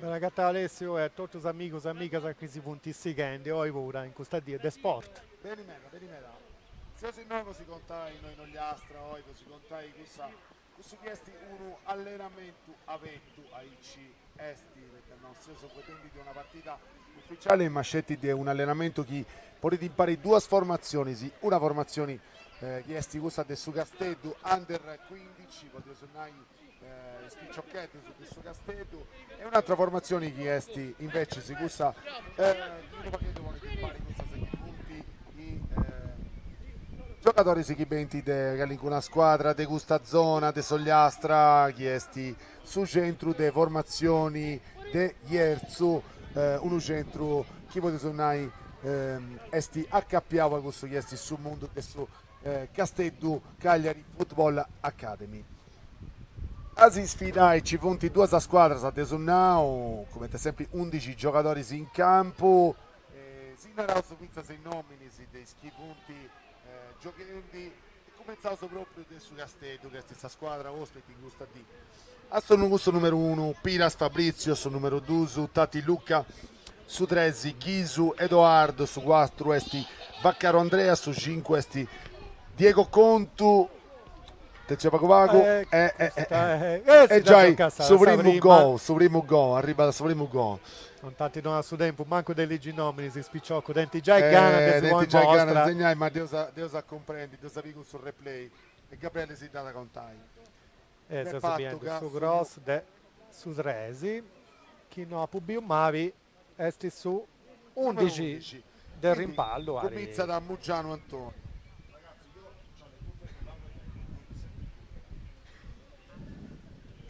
Bene agatau Alessio e a totus is amigus e amigas chi si funt sighendi oi puru in custa die de sport. Beni meda, beni meda. Seus innoi po si contai innoi in Ogliastra oi po si contai cussa cussu chi est unu allenamentu abertu aici est poita no seus fueddendi de una partida ufficiali ma sceti de unu allenamentu chi ponit impari duas formatzionis, una formatzioni chi est cussa de su Casteddu Under 15, podeus nai is piciocheddus de su Casteddu e un'atra formatzioni chi est invecis cussa chi unu pagheddu ponit impari cussas chi funt is giogadoris chi benint de calincuna scuadra de custa zona de s'Ogliastra chi est su centru de formatzioni de Jerzu, unu centru chi podeus nai est acapiau a cussu chi est su mundu de su Casteddu Cagliari Football Academy. A si sfidai nci funt duas scuadras de su nau, cumenti sempri undixi giogadoris in campu, si naraus fintzas is nominis de is chi funt gioghendi e cumentzaus propriu de su Casteddu chi est sa scuadra ospiti in custa dì. A su cun su numeru unu Piras Fabrizio, su numeru dus Tati Luca, su tres Ghisu Edoardo, su cuatru est Vaccaro Andrea, su cincu est Diego Contu, atentzioni pagu pagu, e e giai su primu gol, su primu gol, arribat su primu gol. Non t'ant donau su tempus mancu de ligi nominis is piciocus, tenint giai gana de si ponni in mostra. Tenint giai gana de segnai, ma dd'eus a cumprendi, dd'eus a biri cun su replay e Gabriele si dd'at a contai. E seus biendi su cross de su tresi, chi no apu biu mali, est su undixi de rimpallu. Cumintzat Muggianu Antonio.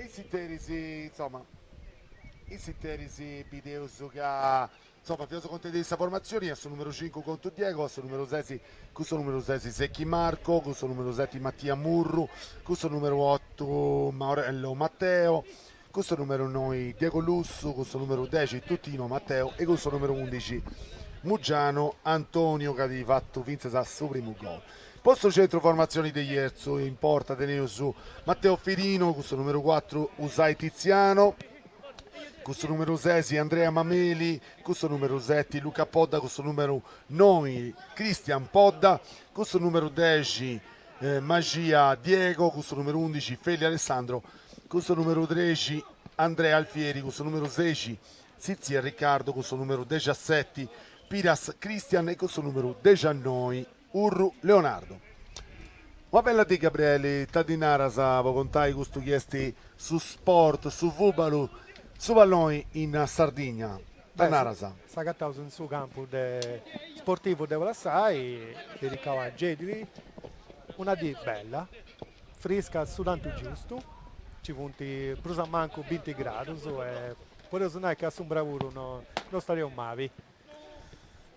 In s'interis, insoma, in s'interis bideus ca Insoma, fiaus contendi sa formatzioni, a su numeru cincu Contu Diego, a su numeru sesi cun su numeru sesi Secchi Marco, cun su numeru seti Mattia Murru, cun su numeru otu Maurello Matteo, cun su numeru noi Diego Lussu, cun su numeru dexi Tutino Matteo e cun su numeru undixi Muggiano Antonio chi at fatu fintzas su primu gol. Po su centru formatzioni de Jerzu in porta teneus Matteo Firino cun su numeru cuatru Usai Tiziano, Cun su numeru sesi Andrea Mameli, cun su numeru seti Luca Podda, cun su numeru noi Cristian Podda, cun su numeru dexi Magia Diego, cun su numeru undixi Feli Alessandro, cun su numeru trexi Andrea Alfieri, cun su numeru sexi Zizi Riccardo, cun su numeru dexaseti Piras Cristian e cun su numeru dexannoi Urru Leonardo. Una bella dì Gabrieli, ita ddi naras po contai custu chi est su sport, su fùbalu, su palloni in Sardigna, ita naras? S'agataus in su campu de sportivu de Ulassai, dedicau a Gedili, una dì bella, frisca su tantu giustu, nci funt prus o mancu binti gradus e podeus nai chi a s'umbra puru no stadeus mali.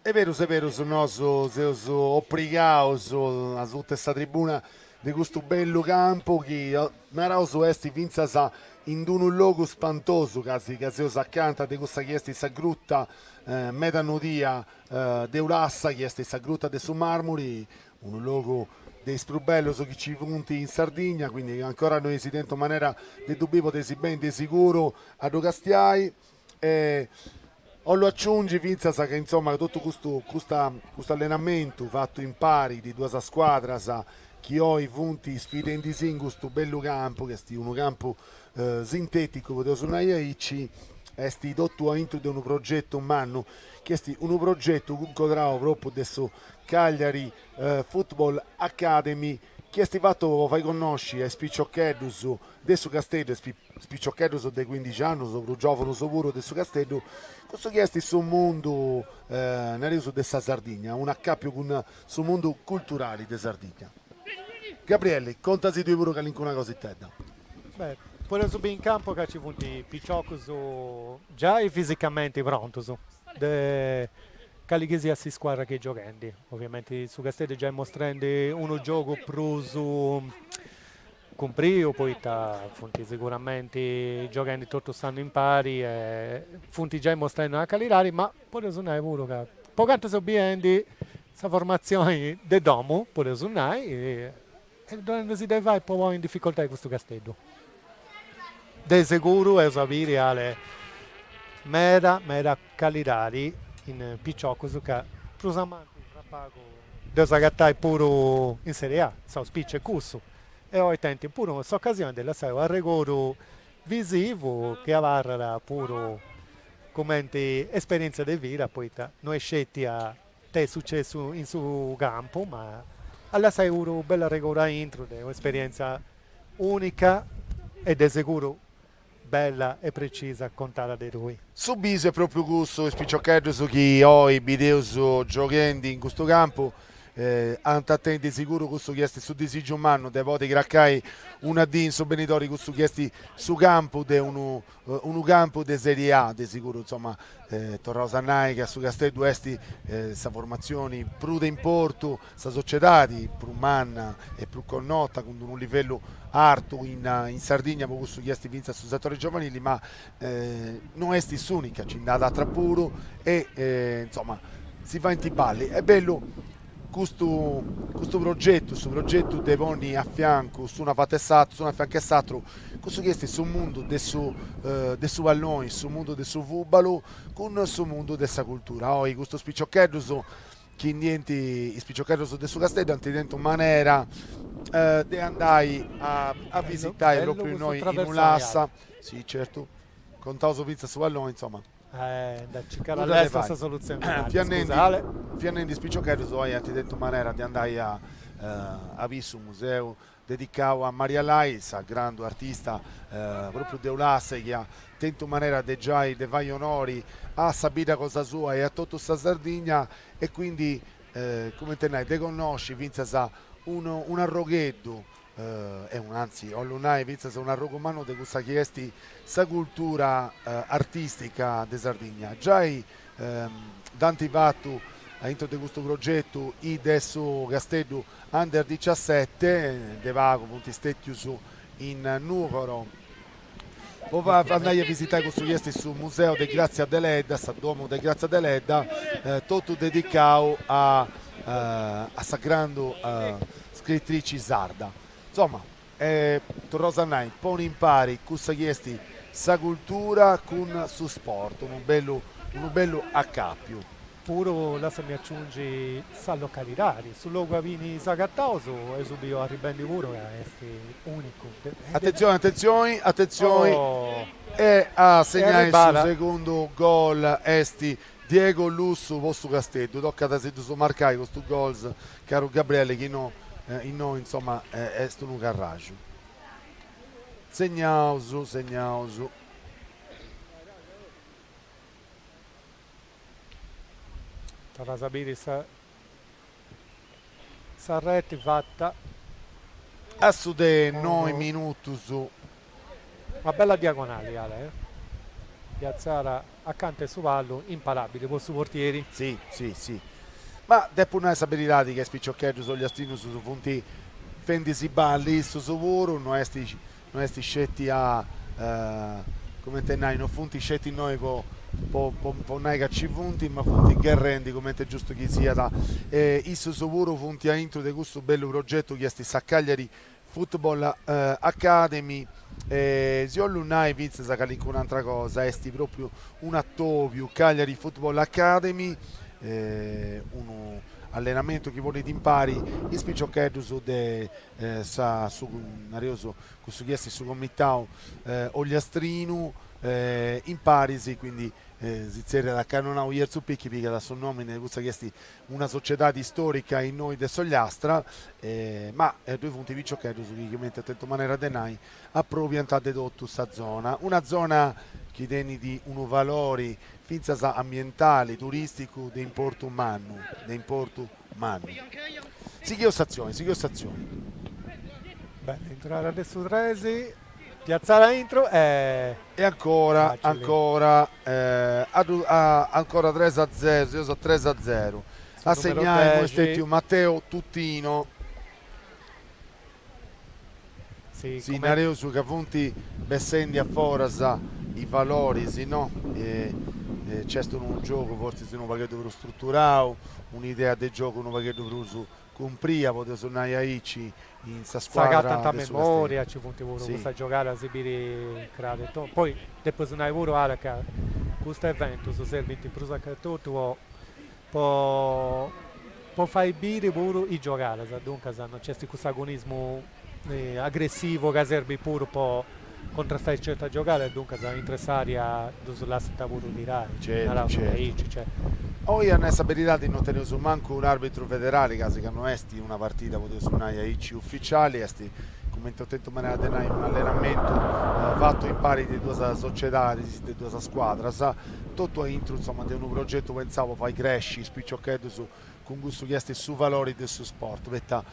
Est berus est berus, nosu seus oprigaus asuta 'e sa tribuna de custu bellu campu chi naraus est fintzas in d'unu logu spantosu casi ca seus acanta de cussa chi est sa gruta meda nodia de Ulassa chi est sa gruta de su Marmuri, unu logu de is prus bellus chi ci funt in Sardigna, quindi ancora no eis tentu manera de ddu biri podeis benni de siguru a ddu castiai E 'ollu aciungi fintzas ca insoma totu custu custa custu allenamentu fatu impari de duas scuadras chi oi funt sfidendisì in custu bellu campu, chi est unu campu sinteticu podeus nai aici, est totu aintru de unu progetu mannu, chi est unu progetu cuncodrau propriu de su Cagliari Football Academy, chi est fatu po fai connosci a is piciocheddus de su Casteddu, is piciocheddus de cuindixi annus o prus giòvunus puru de su Casteddu, cussu chi est su mundu, nareus, de sa Sardigna, un'acàpiu cun su mundu culturali de Sardigna. Gabrielli, contasi tui puru calincuna cositedda. Beh, podeus biri in campu ca ci funt piciocus giai fisicamenti prontus de cali chi siat s'iscuadra chi est gioghendi. Oviamenti su Casteddu giai mostrendi unu giogu prus cumpriu poita funt siguramenti gioghendi totu s'annu impari e funt giai mostrendi una calidadi, ma podeus nai puru ca po cantu seus biendi sa formatzioni de domu, podeus nai, est donendisi de fai po ponni in dificoltadi custu Casteddu. De seguru eus a biri Ale. Meda meda calidadi in piciocus ca prus a mancu tra pagu dd'eus agatai puru in Serie A, s'auspiciu est cussu, e oi tenint puru s'ocasioni de lassai u' arregodu visivu chi abarrat puru cumenti esperientzia de vida, poita no est sceti a tenni sucessu in su campu, ma a lassai puru u' bellu arregodu aintru de un'esperientzia unica e de seguru Bella e precisa contada de tui. Su bisu est propriu cussu, is piciocheddus chi oi bideus gioghendi in custu campu ant a tenni de siguru cussu chi est su disigiu mannu de podi cracai una dì in su benidori cussu chi est su campu de unu unu campu de serie A, de siguru insoma torraus a nai ca su Casteddu est sa formatzioni prus de importu Sa sociedadi prus manna e prus connota cun unu livellu artu in Sardigna po cussu chi est fintzas su setore giovanili, ma no est s'unica, nci nd'at atras puru e insoma si faint balli. Est bellu custu custu progetu, su progetu de ponni a fiancu s'unu avatu 'e s'atru, s'unu a fiancu 'e s'atru, cussu chi est su mundu de su de su palloni, su mundu de su fubalu cun su mundu de sa cultura. Oi custus piciocheddus chi ndi ent is piciocheddus de su Casteddu ant tentu manera de andai a visitai propriu innoi in Ulassa, si certu, contaus fintzas su palloni, insoma. Fia nendi is piciocheddus oi ant tentu manera de andai a a biri su museu dedicau a Maria Lai, sa grandu artista propriu de Ulassa chi at tentu manera de giai de fai onori a sa bidda cosa sua e a totu sa Sardigna e quindi cumenti nai de connosci fintzas unu un'arrogheddu e anzi 'ollu nai fintzas un'arrogu mannu de cussa chi est sa cultura artistica de Sardigna. Giai dd'ant fatu aintru de custu progetu is de su Casteddu Under diciasete, de pagu funt stètius in Nùgoro po andai a visitai cussu chi est su museu de Grazia Deledda, sa domu de Grazia Deledda, totu dedicau a a sa grandu scritrici sarda. Insoma, torraus a nai, poni impari cussa chi est sa cultura cun su sport, unu bellu unu bellu acàpiu. Puru lassami aciungi sa localidadi, su logu abini s'agataus eus biu arribendi puru ca est unicu. Atentzioni atentzioni atentzioni e a segnai su segundu gol est Diego Lussu po su Casteddu, tocat a si ddus marcai custus gols caru Gabriele chi no innoi insoma est unu carraxu. Segnaus segnaus. Torraus a biri sa sa reti fata. A su de noi minutus. Una bella diagonali Ale eh. Piatzada acanta 'e su palu imparabili po su portieri. Si si si. Ma depu nai sa beridadi ca is piciocheddus ogliastinus funt fendi-si balli issus puru, no est no est sceti a cumenti nai, no funt sceti innoi po po po nai ca ci funt, ma funt gherrendi cumenti est giustu chi siat, e issus puru funt aintru de cussu bellu progetu chi est sa Cagliari Football Academy, e si 'ollu nai fintzas calincun'antra cosa, est propriu un'atobiu Cagliari Football Academy, unu allenamentu chi ponit impari is piciocheddus de sa su nareus cussu chi est su comitau ogliastrinu in paris quindi si zerriat Cannonau Jerzu Picchi pigat su nomini de cussa chi est una sociedadi storica innoi de s'Ogliastra ma ddoi funt piciocheddus chi cumenti at tentu manera de nai aprobiant de totu sa zona, una zona chi tenit unu valori fintzas ambientali, turisticu de importu mannu, de importu mannu. Sigheus s'atzioni, sigheus s'atzioni. Bella intrada de su tresi, piatzada aintru e. E ancora, ancora, ancora tres a zero, seus a tres a zero. A segnai est stetiu Matteo Tutino. Si nareus ca funt bessendi a foras is valoris, no? Nc'est unu giogu fortzis unu pagheddu prus struturau, un'idea de giogu unu pagheddu prus cumpria, podeus nai aici, in sa scuadra S'agatant a memoria, ci funt puru custas giogadas si biri craru e tundu. Poi depeus nai puru Ale ca. Custus eventus serbint prus a totu po po po fai biri puru is giogadas, duncas no nc'est cussu agonismu agressivu ca serbit puru po contrastai certas giogadas e duncas intre s'area ddus lassant puru tirai, naraus aici, cioè. Oi a nai sa beridadi no teneus mancu un'arbitru federali casi ca no est una partida podeus nai aici uficiali, est cumenti eus tentu manera de nai un'allenamentu fatu impari de duas sociedadis, de duas scuadras, totu aintru insoma de unu progetu pentzau po fai cresci is piciocheddus cun cussu chi est su valori de su sport, poita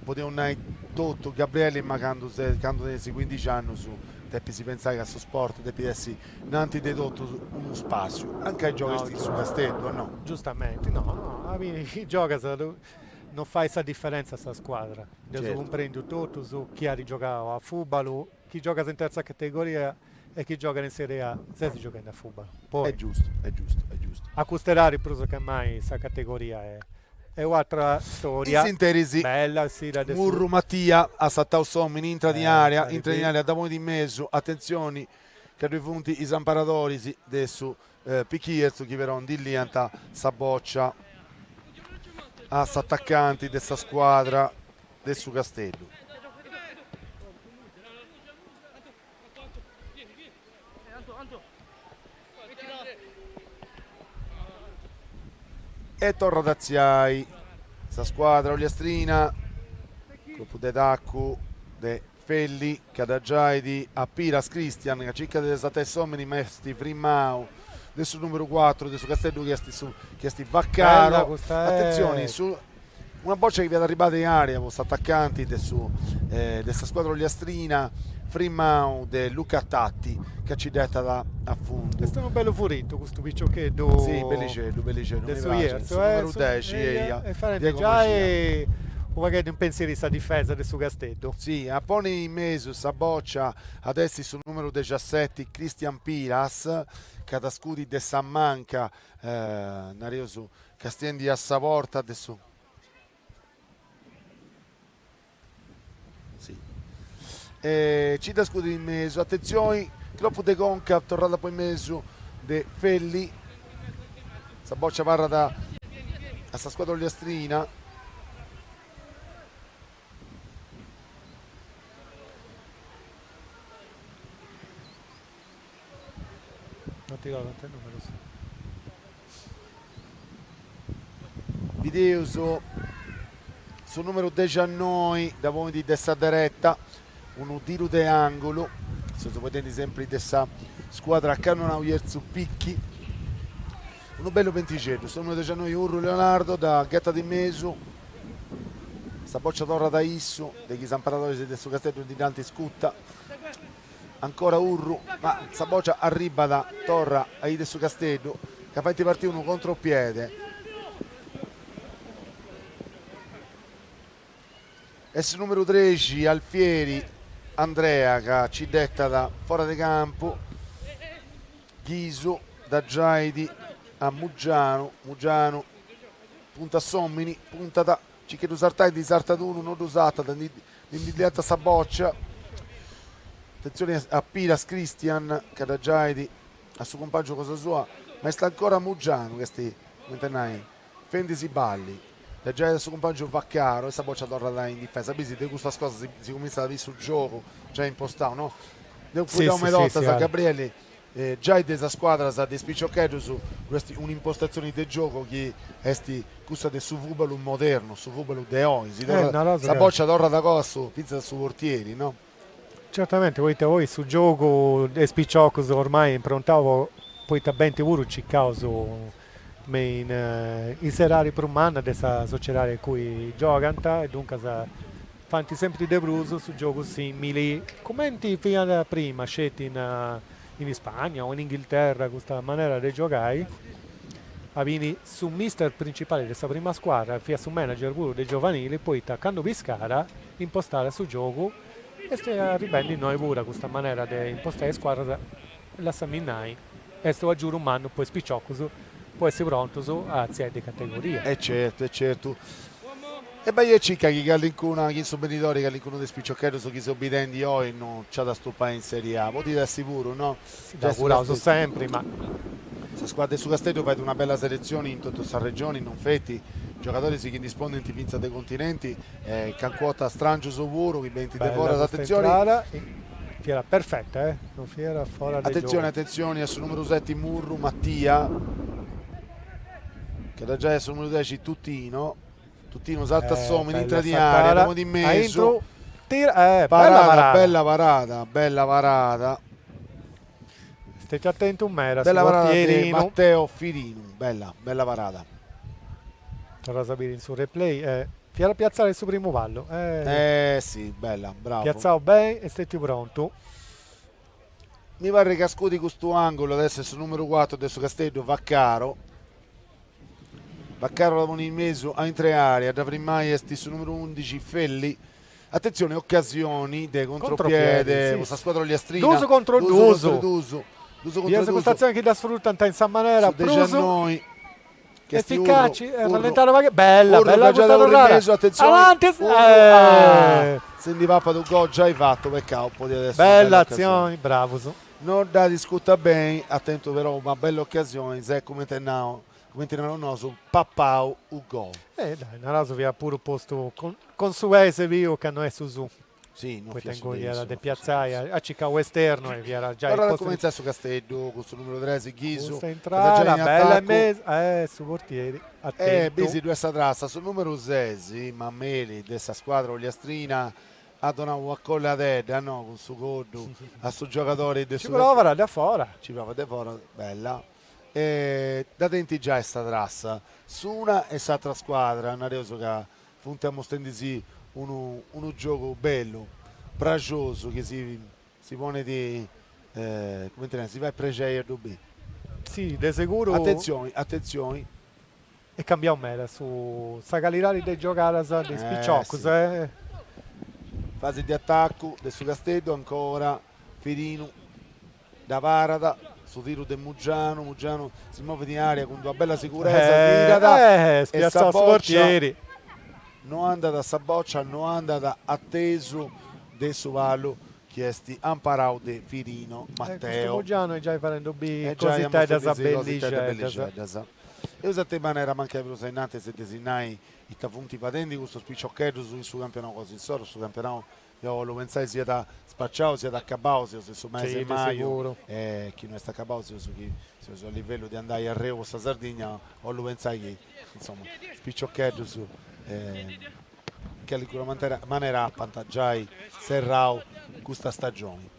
podeus nai totu Gabrieli ma candu ses candu tenis cuindixi annus depis pentzai ca su sport depit essi innanti de totu unu spassiu, mancai gioghist in su Casteddu o no? Giustamenti, no, no, a fini giogas no fait sa diferentza sa scuadra, dd'eus cumprendiu totus, chi at giogau a fubalu, chi giogas in terza categoria e chi giogat in Serie A ses gioghendi a fubalu. Poi, Est giustu, est giustu, est giustu. A cust'edadi prus che mai sa categoria est est u'atra storia. In s'interis, Bella essida de su. Murru Mattia at sartau s'omini, intrat in area, intrat in area, dda ponit in mesu, atentzioni ca ddoi funt is amparadoris de su Pichierzu chi però ndi liant sa bòcia a s'atacanti de sa scuadra de su Casteddu. E torrat a artziai sa scuadra ogliastrina, colpu de tacu de Felli ca dda giait a Piras Cristian ca circat de sartai s'omini ma est frimau de su numeru cuatru de su Casteddu chi est su chi est Vaccaro, atentzioni su una bòcia chi fiat arribada in area po s'atacanti de su de sa scuadra ogliastrina frimau de Luca Tatti ca ci dd'etat a fundu. Est unu bellu furitu custu piciocheddu. Si, bellixeddu, bellixeddu, mi praxit, su numeru dexi, eia, e fadendi giai u' pagheddu impensiri sa difesa de su Casteddu. Si, a ponni in mesu sa bòcia at essi su numeru dexaseti Cristian Piras, ca at a scudi de sa manca, nareus, castiendi a sa porta de su. Si. E ci dda scudit in mesu, atentzioni, cropu de conca torrada poi in mesu de Felli, sa bòcia abarrat a sa scuadra ogliastrina. No ti torrant is numerus. Bideus su numeru dexiannoi dda ponit de sa dereta, unu tiru de angulu, seus fueddendi sempri de sa scuadra Cannonau Jerzu Picchi, unu bellu bentixeddu, su numeru dexiannoi Urru Leonardo dda ghetat in mesu, sa bòcia torrat a issu, de chi is amparadoris de su Casteddu ndi dd'ant scuta. Ancora Urru, ma sa bòcia arribat torra a is de su Casteddu ca faint partiri unu contropiede. Est su numeru trexi Alfieri Andrea ca ci dd'etat fora de campu, Ghisu dda giait a Muggianu, Muggianu puntat s'omini, puntat Circat de ddu sartai, ndi sartat unu, no ddu sartat, ndi ndi liant sa bòcia. Atentzioni a Piras Cristian ca dda giait a su cumpàngiu cosa sua, ma est ancora Muggianu chi est, cumenti a nai, fendi-si balli. Dda giait a su cumpàngiu Vaccaro e sa bòcia torrat in difesa. Bisi, de custas cosas si cumintzat a biri su giogu giai impostau, no? Nd'eus fueddau meda 'ortas, Gabrieli, Giai de sas scuadras de is piciocheddus ddu est un'impostatzioni de giogu chi est cussa de su fùbalu modernu, su fùbalu de oi, si torrat, sa bòcia torrat agoa fintzas a su portieri, no? Certamente, poita oi su giogu de is piciocus ormai est improntau poita benint puru circaus me in is edadi prus manna de sa sociedadi in cui giogant e duncas Faint sempri de prus su giogu simili, cumenti fiat prima sceti in in Ispagna o in Inghilterra custa manera de giogai, abini su mister principali de sa prima scuadra fiat su manager puru de giovanili poita candu piscàt impostàt su giogu, est arribendi innoi puru custa manera de impostai is scuadras, lassami nai, est u' agiudu mannu po is piciocus po essi prontus a artziai de categoria. E certu, e certu. E bai e circa chi calincuna, chi in su benidori calincunu de is piciocheddus chi seus bidendi oi no nc'at a stupai in Serie A. Podit essi puru, no? Si dd'auguraus sempri, ma. Sa scuadra de su Casteddu fait una bella seletzioni in totu sa regioni, non feti, giogadoris chi ndi spondint fintzas de continenti e calincuna 'orta strangius puru chi benint de foras, atentzioni. Fiat perfetta, eh, non fiat fora de giogu. Atentzioni, atentzioni a su numeru seti Murru Mattia, chi at a giai a su numeru dexi Tutino. Tutino sartat s'omini, intrat in area, dda ponit in mesu, parada, bella parada, bella parada. Stetti atentu meda su portierinu. Matteo Firinu, bella, bella parada. Torraus a biri in su replay, fiat a piatzare su primu pallu. Eh si, bella, bravu. Piatzau beni e stetiu prontu. Mi parrit ca scudi custu angulu at essi su numeru cuatru de su Casteddu, Vaccaro. Vaccaro la ponit in mesu a intre area, a dda frimai est su numeru undixi Felli. Atentzioni, ocasioni de contropiede po sa scuadra ogliastrina. Duus contro duus. Duus contro duus. Custa atzioni chi dda sfrutant in sa manera prus eficaci e rallentare pagu. Bella, bella custa torrada. Avanti. Si ndi papat u gol giai fatu, pecau, podiat essi una bella atzioni, bravus. No dd'at iscuta beni, at tentu però una bella ocasioni, s'est cumenti nau, cumenti naraus nosu, papau u gol. E dai, naraus fiat puru postu cun su pei sebiu ca no est su suu. Si, no fiat su de issu. De piatzai, at circau esternu e fiat giai postu. Torrat a cumentzai su Casteddu cun su numeru tres Ghisu. Custa intrada, bella in mesu, eh su portieri, atentu. E bisi ddu est sa trassa, su numeru ses, Mameli de sa scuadra ogliastrina, At donau una colladedda, no, cun su coddu a su giogadori de su. Ci provat de fora. Ci provat de fora, bella. E dda tenint giai sa trassa, s'una e s'atra scuadra, nareus ca funt amostendisì unu unu giogu bellu, praxosu, chi si si ponit, cumenti nai, si fait prexei a ddu biri. Si, de seguru. Atentzioni, atentzioni. Est cambiau meda su sa calidadi de is giogadas de is piciocus eh. Fasi de atacu de su Casteddu ancora Firinu dda parat su tiru de Muggianu, Muggianu si movit in area cun d'una bella siguresa, tirat e sa bòcia no andat sa bòcia no andat atesu de su palu chi est amparau de Firino Matteo. Custu Muggianu est giai fadendu biri cositeddas bellixeddas. Eus a tenni manera mancai prus a innantis de si nai ita funt fadendi custus piciocheddus in su campionau cosa insoru, su campionau deu 'ollu pentzai siat spaciau, siat acabau, seus in su mesi 'e maju e chi no est acabau seus chi seus a livellu de andai arreu po sa Sardigna, 'ollu pentzai chi insoma is piciocheddus in calincuna manera apant giai serrau custa stagioni.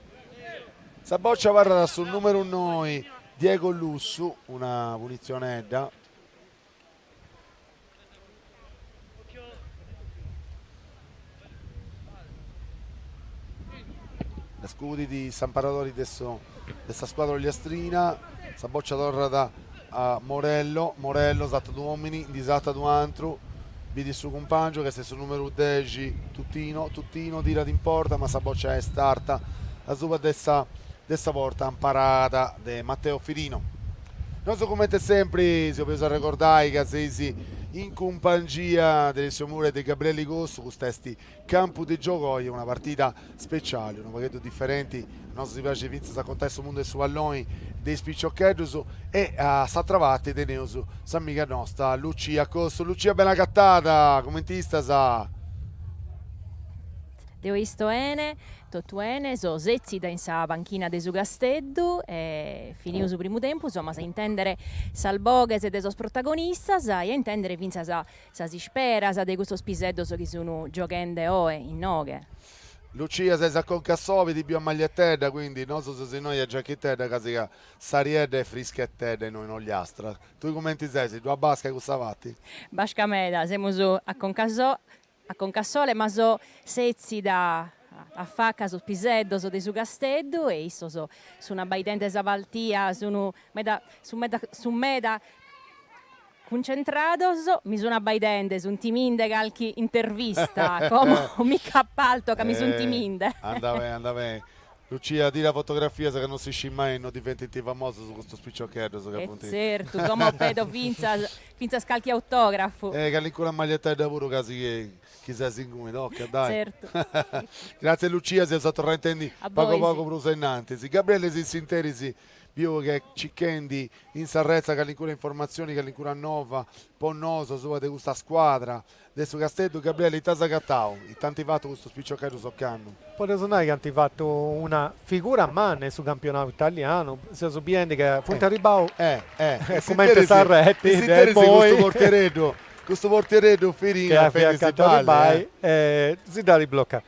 Sa bòcia abarrat a su numeru noi Diego Lussu, una punitzionedda. Dda scudit s'amparadori de su de sa scuadra ogliastrina, sa bòcia torrat a Morello, Morello sartat unu omini, ndi sartat u' antru, bidit su cumpangiu ca est su numeru dexi Tutino, Tutino tirat in porta ma sa bòcia est arta asuba de sa de sa porta amparada de Matteo Firino. Nosu cumenti sempri si 'obeus arregordai ca seis in cumpangia de Alessio Mura e de Gabrielli Cossu, custa est Campu de giogu oi una partida speciali, unu pagheddu diferenti, a nosu si praxit fintzas a contai su mundu de su palloni de is piciocheddus e a s'atra parti teneus s'amiga nosta Lucia Cossu. Lucia beni agatada, cumenti istas? Deo isto 'ene, totu 'ene, so setzida in sa panchina de su Casteddu e finiu su primu tempus amus a intendere sas boghes de sos protagonistas e a intendere fintzas sas isperas de custos piseddos chi sun gioghende oe inoghe. Lucia ses a conca a sobi, ti biu a magliettedda, quindi nosu seus innoi a giachitedda casi ca s'ariedda est frischetedda innoi in Ogliastra. Tui cumenti ses? Ddu at basca cussa parti? Basca meda, semus a conca a conca a sole, ma so setzida a faca a sos piseddos de su Casteddu e issos sun abbaidende sa partia, sun meda sun meda sun meda cuncentrados, mi sun abbaidende, sun timinde calchi intervista, como mi ch'appalto ca mi sun timinde. Anda beni, anda beni. Lucia, tira fotografias ca non si scit mai no diventint famosos custos piciocheddos ca E funt. tzertu, como pedo fintzas fintzas calchi autografu. E calincuna magliettedda puru ca si chi ses inguni, toca, dai. Tzertu. Gratzie Lucia, si eus a torrai a intendi A pagu bois. pagu prus a innantis. Gabriele in s'interis biu chi est circhendi in sa retza calincuna informatzioni, calincuna nova po nosu asuba de custa scuadra De su Casteddu, Gabriele, ita as agatau? Ita ant fatu custus piciocheddus ocannu? Podeus nai chi ant fatu una figura manna in su campionau italianu, seus biendi ca funt arribau cumenti sa reti de immoi, custu portiereddu, custu portiereddu Firino chi fiat acanta de arribai e si dd'at blocau.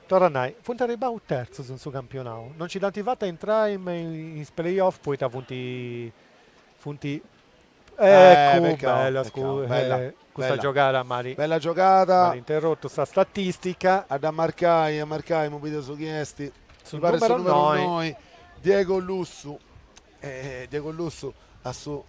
Torru a nai, funt arribau terzus in su campionau, non nci dd'ant fata a intrai me in is play off poita funt funt Eccu, bella, bella, custa giogada m'at bella giogada, m'at interrottu sa statistica. A dda marcai, a marcai, imui bideus chi est, su numeru noi, Diego Lussu, Diego Lussu a su,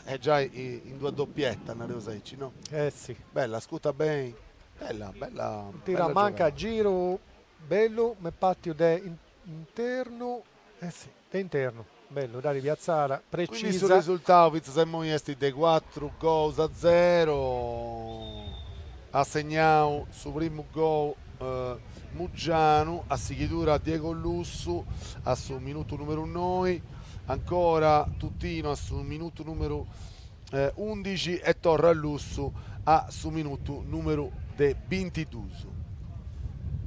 est giai in d'una doppietta, nareus aici, no? Eh si. Bella, ascurta beni, bella, bella. Tira a manca, giru bellu, m'est partiu de internu, eh si. De internu, bellu, dd'at piatzada, Quindi su precisa. resultau fintzas a immoi est de cuatru gols a zero, at segnau su primu gol Muggianu, a sighidura Diego Lussu a su minutu numeru noi, ancora Tutino a su minutu numeru undixi e torra Lussu a su minutu numeru de bintidus.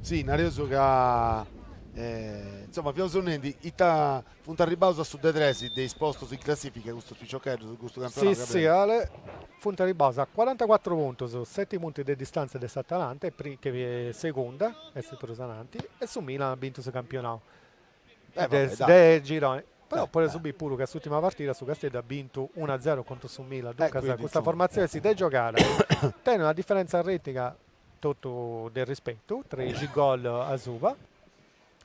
Si, nareus ca Insoma, fiaus nendi ita funt arribbaus a su de tres de is postus in classifica custus piciocheddus in custu campionau, Si, si, Ale, funt arribbaus a cuarantacuatru puntus, seti puntus de distàntzia de s'Atalanta, chi est segunda, est prus ananti, e su Milan at bintu su campionau de gironi. Però podeus biri puru ca s'ùrtima partida su Casteddu at bintu unu a zero contra su Milan, duncas custa formatzioni si dd'est giogada, tenit una diferèntzia retica totu de rispetu, trexi gol asuba,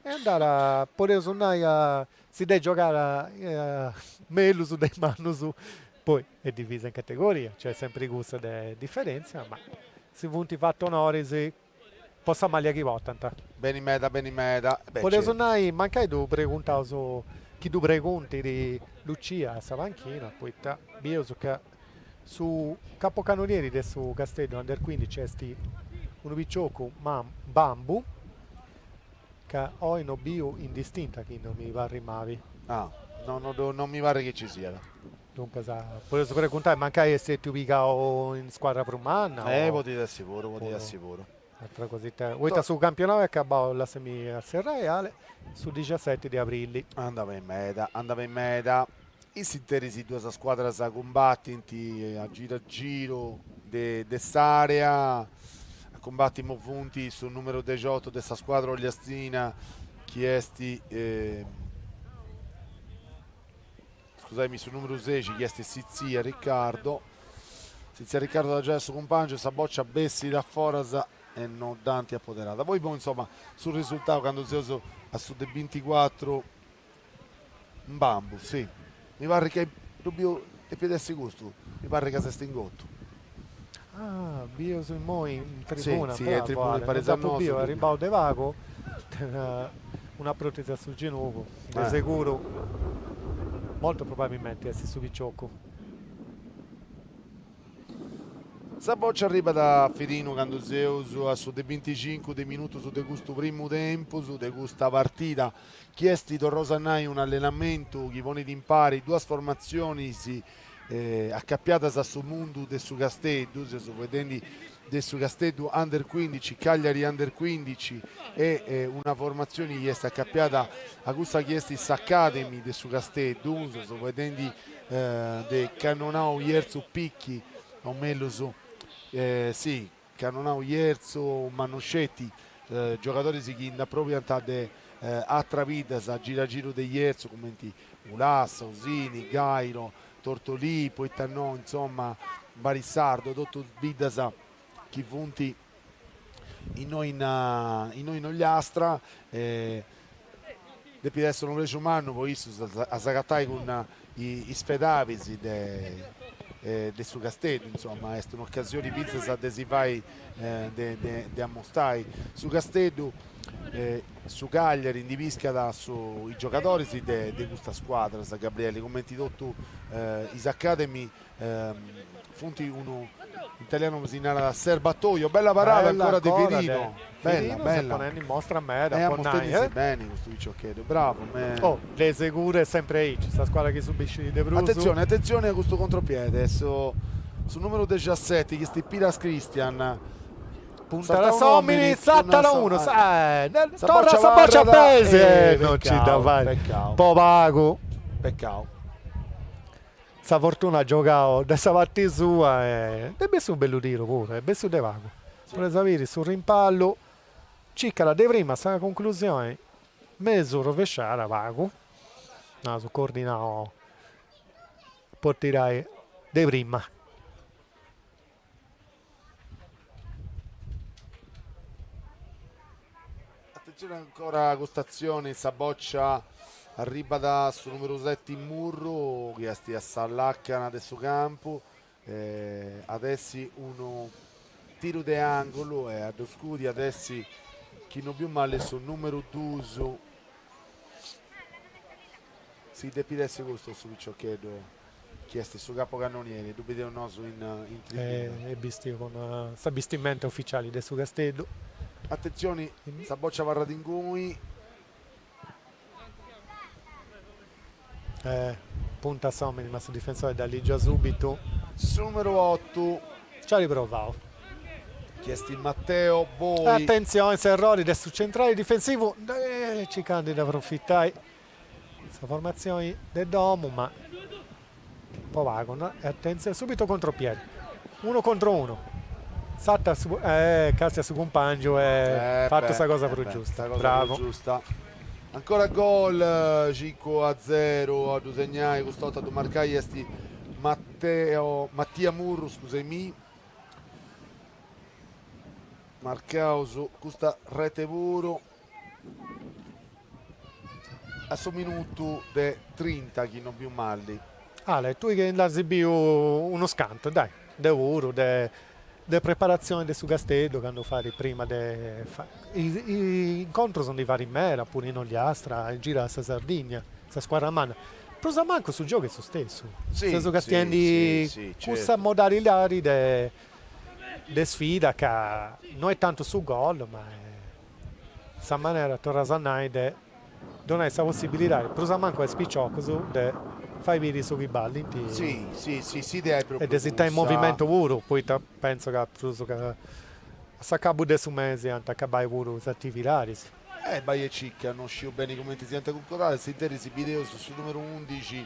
e andat, podeus nai ca si dd'est giogada mellus de is mannus, poi est divisa in categoria, nc'est sempri cussa de diferentzia, ma si funt fatu onoris po sa maglia chi portant. Beni meda, beni meda. Podeus nai, mancai ddu preguntaus, chi ddu preguntit Lucia a sa panchina, poita bieus ca Su capocannonieri de su Casteddu Under cuindixi est unu piciocu, Bambu, ca oi no biu in distinta chi no mi parrit mali. Ah, no no no mi parrit chi ci siat. Duncas podeus preguntai, mancai est stetiu pigau in scuadra prus manna o. Eh podit essi puru, podit essi puru. Atra cosita, poita su campionau est acabau, lassami serrai Ale, su dixaseti de abrili. Andat beni meda, andat beni meda. In s'interis is duas scuadras cumbatint a giru a giru de s'area, a cumbati imoi funt su numeru dexiotu de sa scuadra ogliastina chi est, scusaimi, su numeru sexi chi est Sitzia Riccardo, Sitzia Riccardo at giai a su cumpangiu, sa bòcia bessit a foras e no dd'ant apoderada. Poi insoma su risultau candu seus a su de binticuatru Mbambu, si. Mi parrit ca ddu biu, depit essi custu, mi parrit ca s'est ingotu. Ah, bieus immoi in tribuna, si, si, in tribuna imparis a nosu. Biu, arribau de pagu, tenit una protesi a su genugu, de seguru, molto probabilmenti est su piciocu. Sa bòcia arribat a Firinu candu seus a su de binticincu de minutus de custu primu tempus de custa partida chi est, torraus a nai, un'allenamentu chi ponit impari duas formatzionis acapiadas a su mundu de su Casteddu, seus fueddendi de su Casteddu Under cuindici, Cagliari Under cuindici e una formatzioni chi est acapiada a cussa chi est s'Academy de su Casteddu, seus fueddendi de Cannonau Jerzu Picchi, o mellus, si, Cannonau Jerzu, ma no sceti, giogadoris chi nd'aprobiant de atras biddas a giru a giru de Jerzu, cumenti Ulassa, Osini, Gairo, Tortolì, poita no, insoma, Barisardo, totus biddas chi funt innoi in innoi in Ogliastra e depit essi unu prexu mannu po issus a s'agatai cun is fedabis de de su Casteddu, insoma, est un'ocasioni fintzas de si fai de de de ammostai. Su Casteddu. Su Cagliari ndi piscat su is giogadoris de de custas scuadras, Gabrieli, cumenti totu is academy funt unu, in italianu si narat serbatoio, bella parada Bella ancora de ancora de Firino, bella Firino s'est bella, ponendi in mostra meda e po nai ammostendi si eh. beni custu piciocheddu, bravu me. Oh, de seguru est sempri aici, sa scuadra chi subiscit de prus. Atentzioni atentzioni a custu contropiede, su su numeru dexiaseti chi est Piras Cristian Puntat s'omini, sartat unu, torrat sa bòcia a peis e non ci dda fait, po pagu. Peccau. Sa fortuna at giogau de sa parti sua e nd'est bessiu unu bellu tiru puru, est bessiu de pagu. Podeus biri su rimpallu, circat de prima sa conclusioni mesu rovesciada pagu, nasu coordinau po tirai de prima. Attenzione ancora a custa atzione, sa boccia arribat a su numeru seti Murru chi est a sa lacana de su campu, at essi unu tiru de angulu e a ddu scudi at essi, chi no biu mali, su numeru dus. Si depit essi custu su piciocheddu chi est su capocannonieri, ddu bideus nosu in in tribuna. Est bistiu cun sa bistimenta uficiali de su Casteddu. Atentzioni, sa bòcia abarrat inguni. Puntat s'omini ma su difensori dda ligiat subitu. Su numeru otu. Ci at provau. Chi est Matteo Boi. Atentzioni s'errori de su centrali difensivu, circant de aprofitai Sa formatzioni de domu ma po pagu no e atentzioni subitu contropiede unu contro unu sartat su e castiat su cumpangiu e fatu sa cosa prus giusta bravu. Ancora gol cincu a zeru a ddu segnai custa 'orta a ddu marcai est Matteo Mattia Murru scusaimì marcaus custa rete puru. A su minutu de trinta chi non biu mali. Ale, tui chi nd'as biu unus cantu, dai, deu puru, de de preparatzioni de su Casteddu candu fait prima de fai is incontrus ndi fait meda puru in Ogliastra, in giru a sa Sardigna, sa scuadra manna, prus o mancu su giogu est su stessu, seus castiendi cussa modalidadi de de sfida ca no est tantu su gol ma est sa manera, torraus a nai, de donai sa possibilidadi prus o mancu a is piciocus de fai biri su chi ballint e de si tenni in movimentu puru, poita pentzu ca prus ca a s'acabu de su mesi ant a acabai puru is atividadis. Eh bai e cica, no sciu beni cumenti siant cuncordadas, s'interis bideus su numeru undixi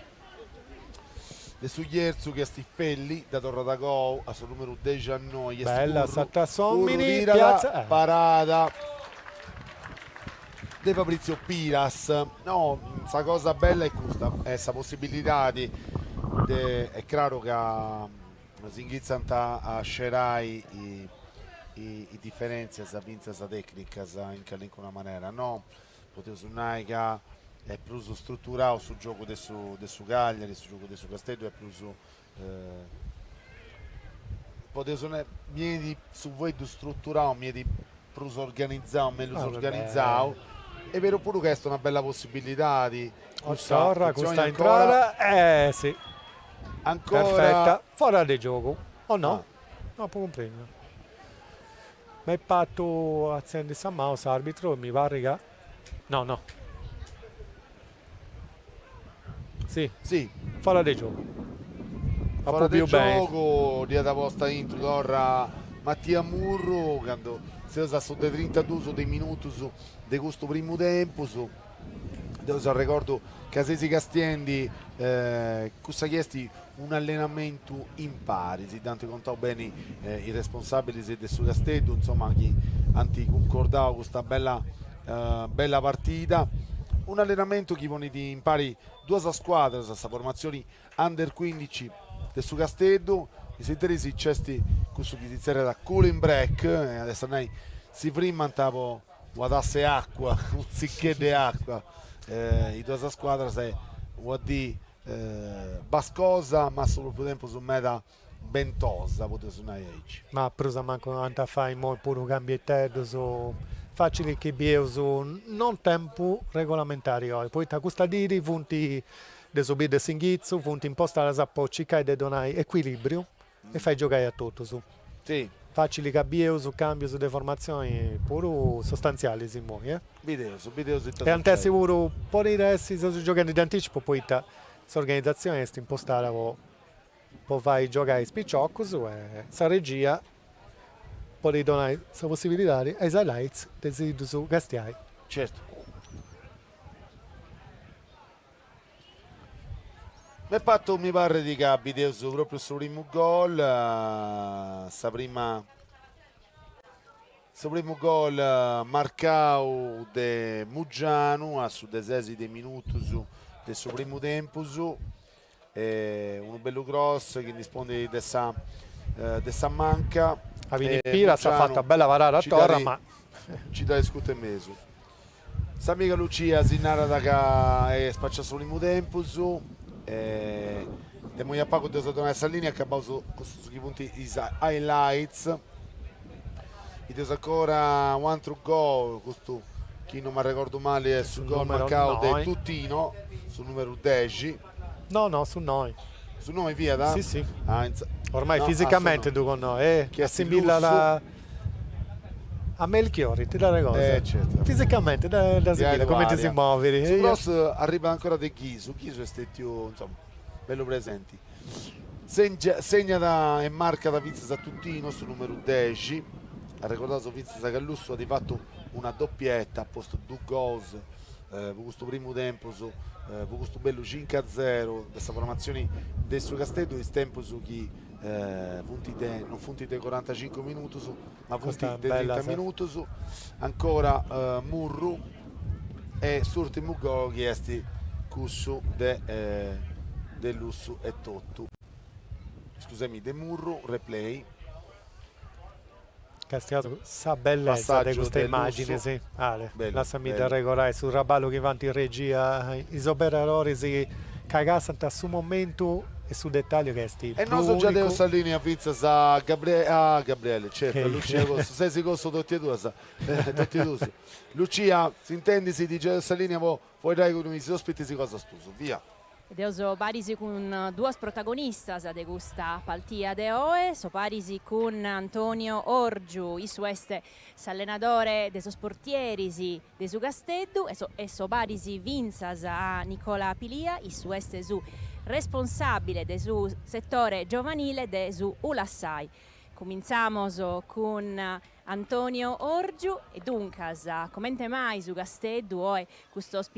De su Jerzu chi est Felli, dda torrat agou a su numeru dexiannoi chi est Bella Urru, sa Urru Tassomini, tirat, piazza, eh. parada de Fabrizio Piras. No, sa cosa bella est custa, est sa possibilidadi de, est craru ca si inghitzant a scerai is diferentzias fintzas tecnicas in calincuna manera, no Podeus nai ca est prus struturau su giogu de su de su Cagliari, su giogu de su Casteddu est prus podeus nai, mi 'enit su fueddu struturau, mi 'enit prus organizau, mellus organizau, est beru puru ca est una bella possibilidadi cussa, Torra custa intrada, eh si, ancora, perfetta, fora de giogu, o no? No apu cumprendiu. M'est partu artziendi sa manu s'arbitru e mi parrit ca. No, no. Si. Si. Fora de giogu. Fora de giogu, dd'iat posta aintru torra Mattia Murru, candu seus a su de trintadus de minutus de custu primu tempus. Deu s'arregordu ca seis castiendi cussa chi est un'allenamentu impari, si dd'ant contau beni is responsabilis de su Casteddu, insoma, chi ant cuncordau custa bella bella partida, un'allenamentu chi ponit impari duas scuadras, sa formatzioni under cuindici de su Casteddu, in s'interis nc'est cussu chi si zerriat cooling break, est a nai si frimmant po Una tassa 'e acua, unu tzicheddu 'e acua, is duas scuadras e una dì bascosa ma a su propriu tempus meda bentosa, podeus nai aici. Ma prus o mancu ant a fai immoi puru cambietteddus. Facili chi bieus non tempu regolamentari oi, poita custa diri funt de su biu de s'inghitzu, funt impostadas po circai de donai ecuilibriu e fai giogai a totus. Si. Facili ca bieus cambius de formatzioni puru sostantzialis immoi, eh. Bideus, bideus ita E ant essi puru, podit essi, seus gioghendi de anticipu poita s'organizatzioni est impostada po po fai giogai is piciocus e sa regia podit donai sa possibilidadi a is highlights de si ddus castiai. Certu. M'est partu mi parrit ca bideus propriu su primu gol, sa prima su primu gol marcau de Muggianu a su de ses de minutus de su primu tempus, unu bellu cross chi ndi spondit de sa de sa manca. Abini Piras at fatu una bella parada torra ma. Nci dd'at scutu in mesu. S'amiga Lucia si narat ca est spaciau su primu tempus e de immoi a pagu dd'eus a donai sa linea, acabaus custus chi funt is highlights. Bideus ancora u' atru gol, custu chi non m'arregordu mali est su gol marcau de Tutino, su numeru dexi. No, no, su noi. Su noi fiat? Si, si. Ormai fisicamente ddu connosci, eh, assimbillat a Melchiorri, ti narat cosa. Eh, certu. Fisicamente dd'assimbillat, cumenti si movit. Su cross arribat ancora de Ghisu, Ghisu est stetiu, insoma, bellu presenti. Segnat e marcat fintzas a Tutino, su numeru dexi, arregordaus fintzas ca Lussu at fatu una doppietta, at postu dus gols po custu primu tempus, po custu bellu cincu a zero de sa formatzioni de su Casteddu, is tempus chi funt de non funt de corantacincu minutus, ma funt de trinta minutus, ancora Murru e s'urtimu gol chi est cussu de de Lussu etotu, scusami, de Murru, replay. Castiaus sa bellesa de custa immagini, si. Ale, lassami dd'arregorai su traballu chi faint in regia is operadoris ca cassant su momentu e su detalliu chi est E nosu già deus sa linea fintzas a Gabriele, a Gabriele, certu, a Lucia Cossu, sesi Cossu totu e duas, totu e duus. Lucia, s'intendis, ti giai sa linea po fueddai cun is ospitis cosas tuus, via. Deo so paris cun duos protagonistas de custa paltia de oe, so paris cun Antonio Orgiu, issu est s'allenadore de sos portieris de su Casteddu e so e so paris fintzas a Nicola Pilia, issu est su responsàbile de su setore giovanile de su Ulassai. Cumintzamos cun Antonio Orgiu e duncas, comente mai su Casteddu oe custos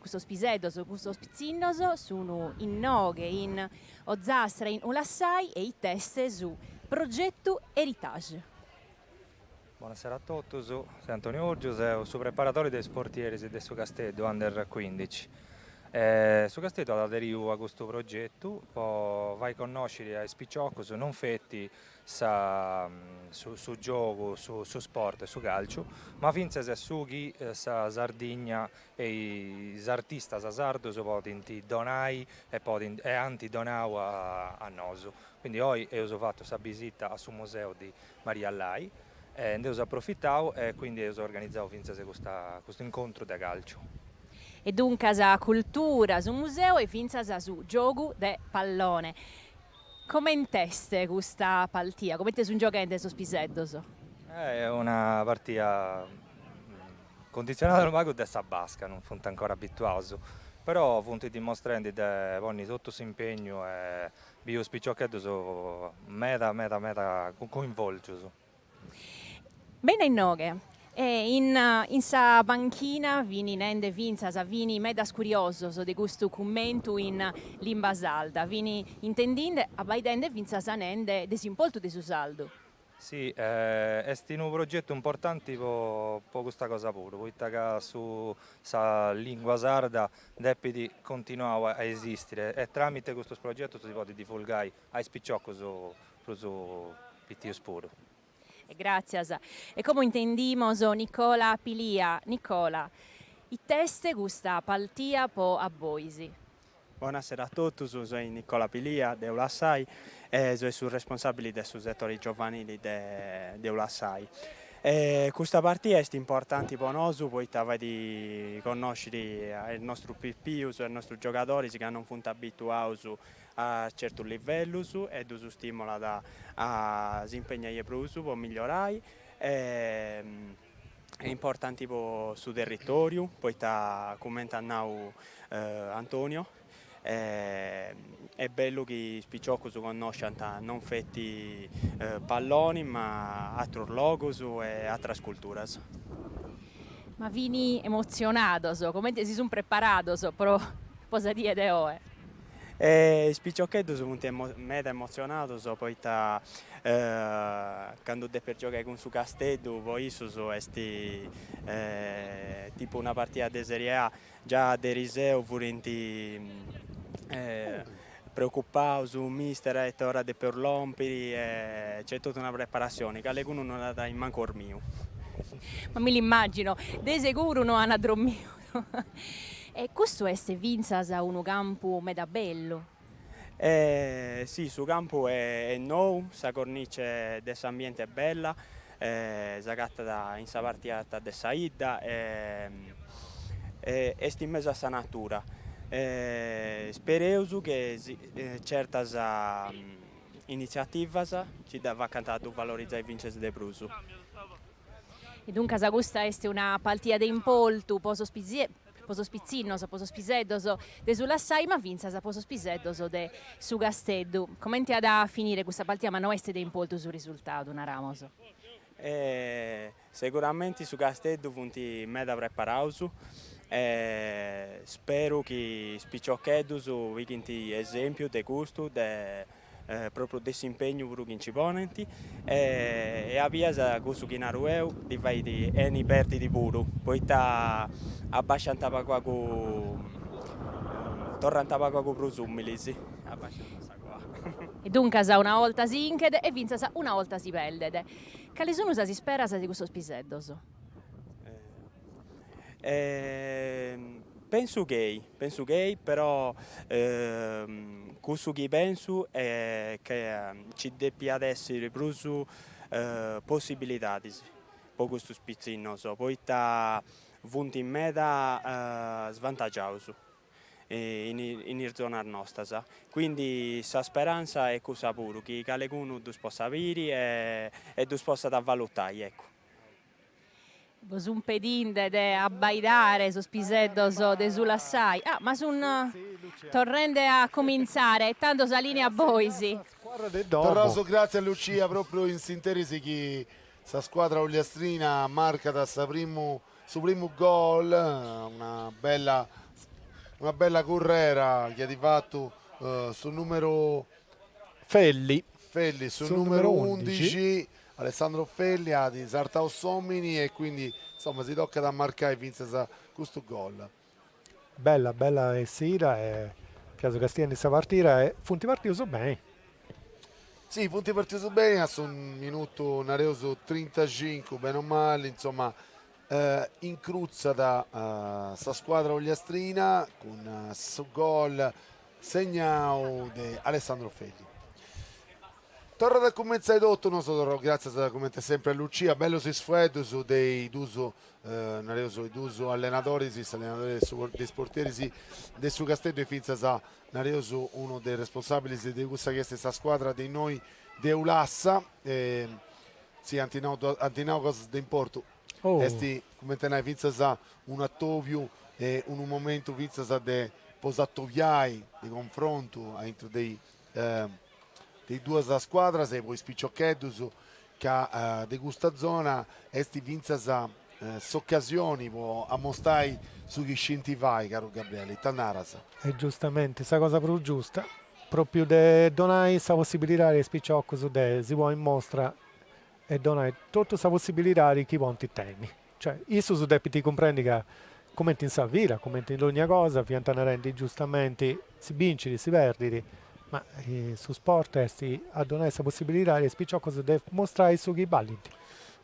custos piseddos, custos pitzinnos sun inoghe in Ozastra in Ulassai e ite est su progetu Heritage. Bonasera a totus, seu Antonio Orgiu, seu su preparadori de is portieris de su Casteddu Under cuindici. Su Casteddu at aderiu a custu progetu po fai connosciri a is piciocus non feti sa su giogu, su sport, su calciu, ma fintzas su chi sa Sardigna e is artistas sardus podint donai e podint e ant donau a nosu. Quindi oi eus fatu sa bisita a su museu di Maria Lai e nd'eus aprofitau e quindi eus organizau fintzas custa custu incontru de calciu. E duncas cultura, su museu e fintzas su giogu de pallone. Coment'est custa partia? Comente sunt gioghende sos piseddos? Est una partia Cunditzionada unu pagu de sa basca, non funt ancora abituaus, però funt dimostrendi de ponni totu s'impegnu e biu is piciocheddus meda meda meda coinvolgius. Beni a inoghe e in in sa panchina fini nende fintzas, fini medas curiosos de custu cummentu in limba sarda, fini intendinde, abbaidende fintzas nende de s'impoltu de su sardu. Si, est unu progetu importanti po po custa cosa puru, poita ca su sa lingua sarda depit continuai a esistiri e tramite custus progetus si podit divulgai a is piciocus prus pitius puru. E gràtzias. E como intendimos Nicola Pilia. Nicola, it'est custa paltia po a bois? Bonasera a totus, soi Nicola Pilia de Ulassai e soi su responsabili de su settori giovanili de de Ulassai. Custa partida est importanti po nosu poita fait connosciri a is nostrus pipius, a is nostrus giogadoris ca non funt abituaus a certus livellus e ddus stimolat a s'impegnai 'e prus po migliorai. Est importanti po su territoriu poita cumenti at nau Antonio Est bellu chi is piciocus connosciant non feti palloni ma atrus logus e atras culturas. Ma fini emotzionados, comente si sunt preparados pro po sa die de oe? Is piciocheddus funt meda emotzionados poita candu depis giogai cun su Casteddu po issus est tipu una partida de serie A Già deriseu furint preocupaus, mister a ita ora depeus lompiri e c'est totu una preparassioni, calecunu non at mancu dormiu. Ma mi l'immagino, de seguru no an drommiu. E custu est fintzas unu campu meda bellu. Si, su campu est nou, sa cornice de s'ambiente est bella, s'agatat in sa parti arta de sa 'idda e est in mesu a sa natura. Spereus che certas initziativas ci dda facant a ddu valorizai fintzas de prus. E duncas custa est una partida de importu po sos po sos pitzinnos, po sos piseddos de s'Ulassai, ma fintzas po sos piseddos de su Casteddu. Comente at a finire custa partida, ma no est de importu su risultadu, naramos. Seguramenti su Casteddu funt meda preparaus e speru chi is piciocheddus pighint esempiu de custu, de propriu de s'impegnu puru chi nci ponent e a bias cussu chi naru 'eu ddi fait 'eni perdiri puru poita abasciant pagu pagu torrant pagu pagu prus umilis abasciant sa coa. E duncas una 'olta si 'inchet e fintzas una 'olta si perdet. Cali sunu sas isperas de custos piseddos? Pensu chi, pensu chi, però cussu chi pensu est ca nci depiat essiri prus possibilidadis po custus pitzinnos, poita funt meda svantagiaus in is zonas nostas, quindi sa speranza est cussa puru, chi calecunu ddus possat biri e ddus possat valutai, eccu. Bos sun pedinde de abbaidare sos piseddos de s'Ulassai. Ah, ma sun torrende a comintzare e tando sa linea a bois. Torraus gratzias a Lucia propriu in s'interis chi sa scuadra ogliastrina marcat sa primu su primu gol, una bella una bella currera chi at fatu su numeru Felli. Felli, su numeru undixi Alessandro Felli at sartau s'omini e quindi insoma si tocat a marcai fintzas custu gol. Bella bella essida e fiaus castiendi sa partida e funt partius beni. Si, funt partius beni a su minutu nareus trintacincu beni o mali, insoma incrutzat sa scuadra ogliastrina cun su gol segnau de Alessandro Felli. Torrat a cumentzai totu, nosu torraus gràtzias cumenti sempri a Lucia, bellus is fueddus de is dus, nareus, is dus allenadoris, s'allenadori de is portieris de su Casteddu e fintzas, nareus, unu de is responsabilis de cussa chi est sa scuadra de innoi de Ulassa, si ant nau ant nau cosas de importu, est cumenti a nai fintzas unu atobiu e unu momentu fintzas de po s'atobiai, de confrontu aintru de de is duas scuadras e po is piciocheddus ca de custa zona est fintzas s'ocasioni po amostai su chi scint fai, caru Gabriele, ita naras? E giustamenti, sa cosa prus giusta, propriu de donai sa possibilidadi a is piciocus de si ponni in mostra e donai totu sa possibilidadi chi podint tenni. Cioè, issus depint cumprendi ca, cumenti in sa vida, cumenti in dogna cosa, fiant narendi giustamenti, si bincit, si perdit, ma su sport est a donai sa possibilidadi a is piciocus de mostrai su chi ballint.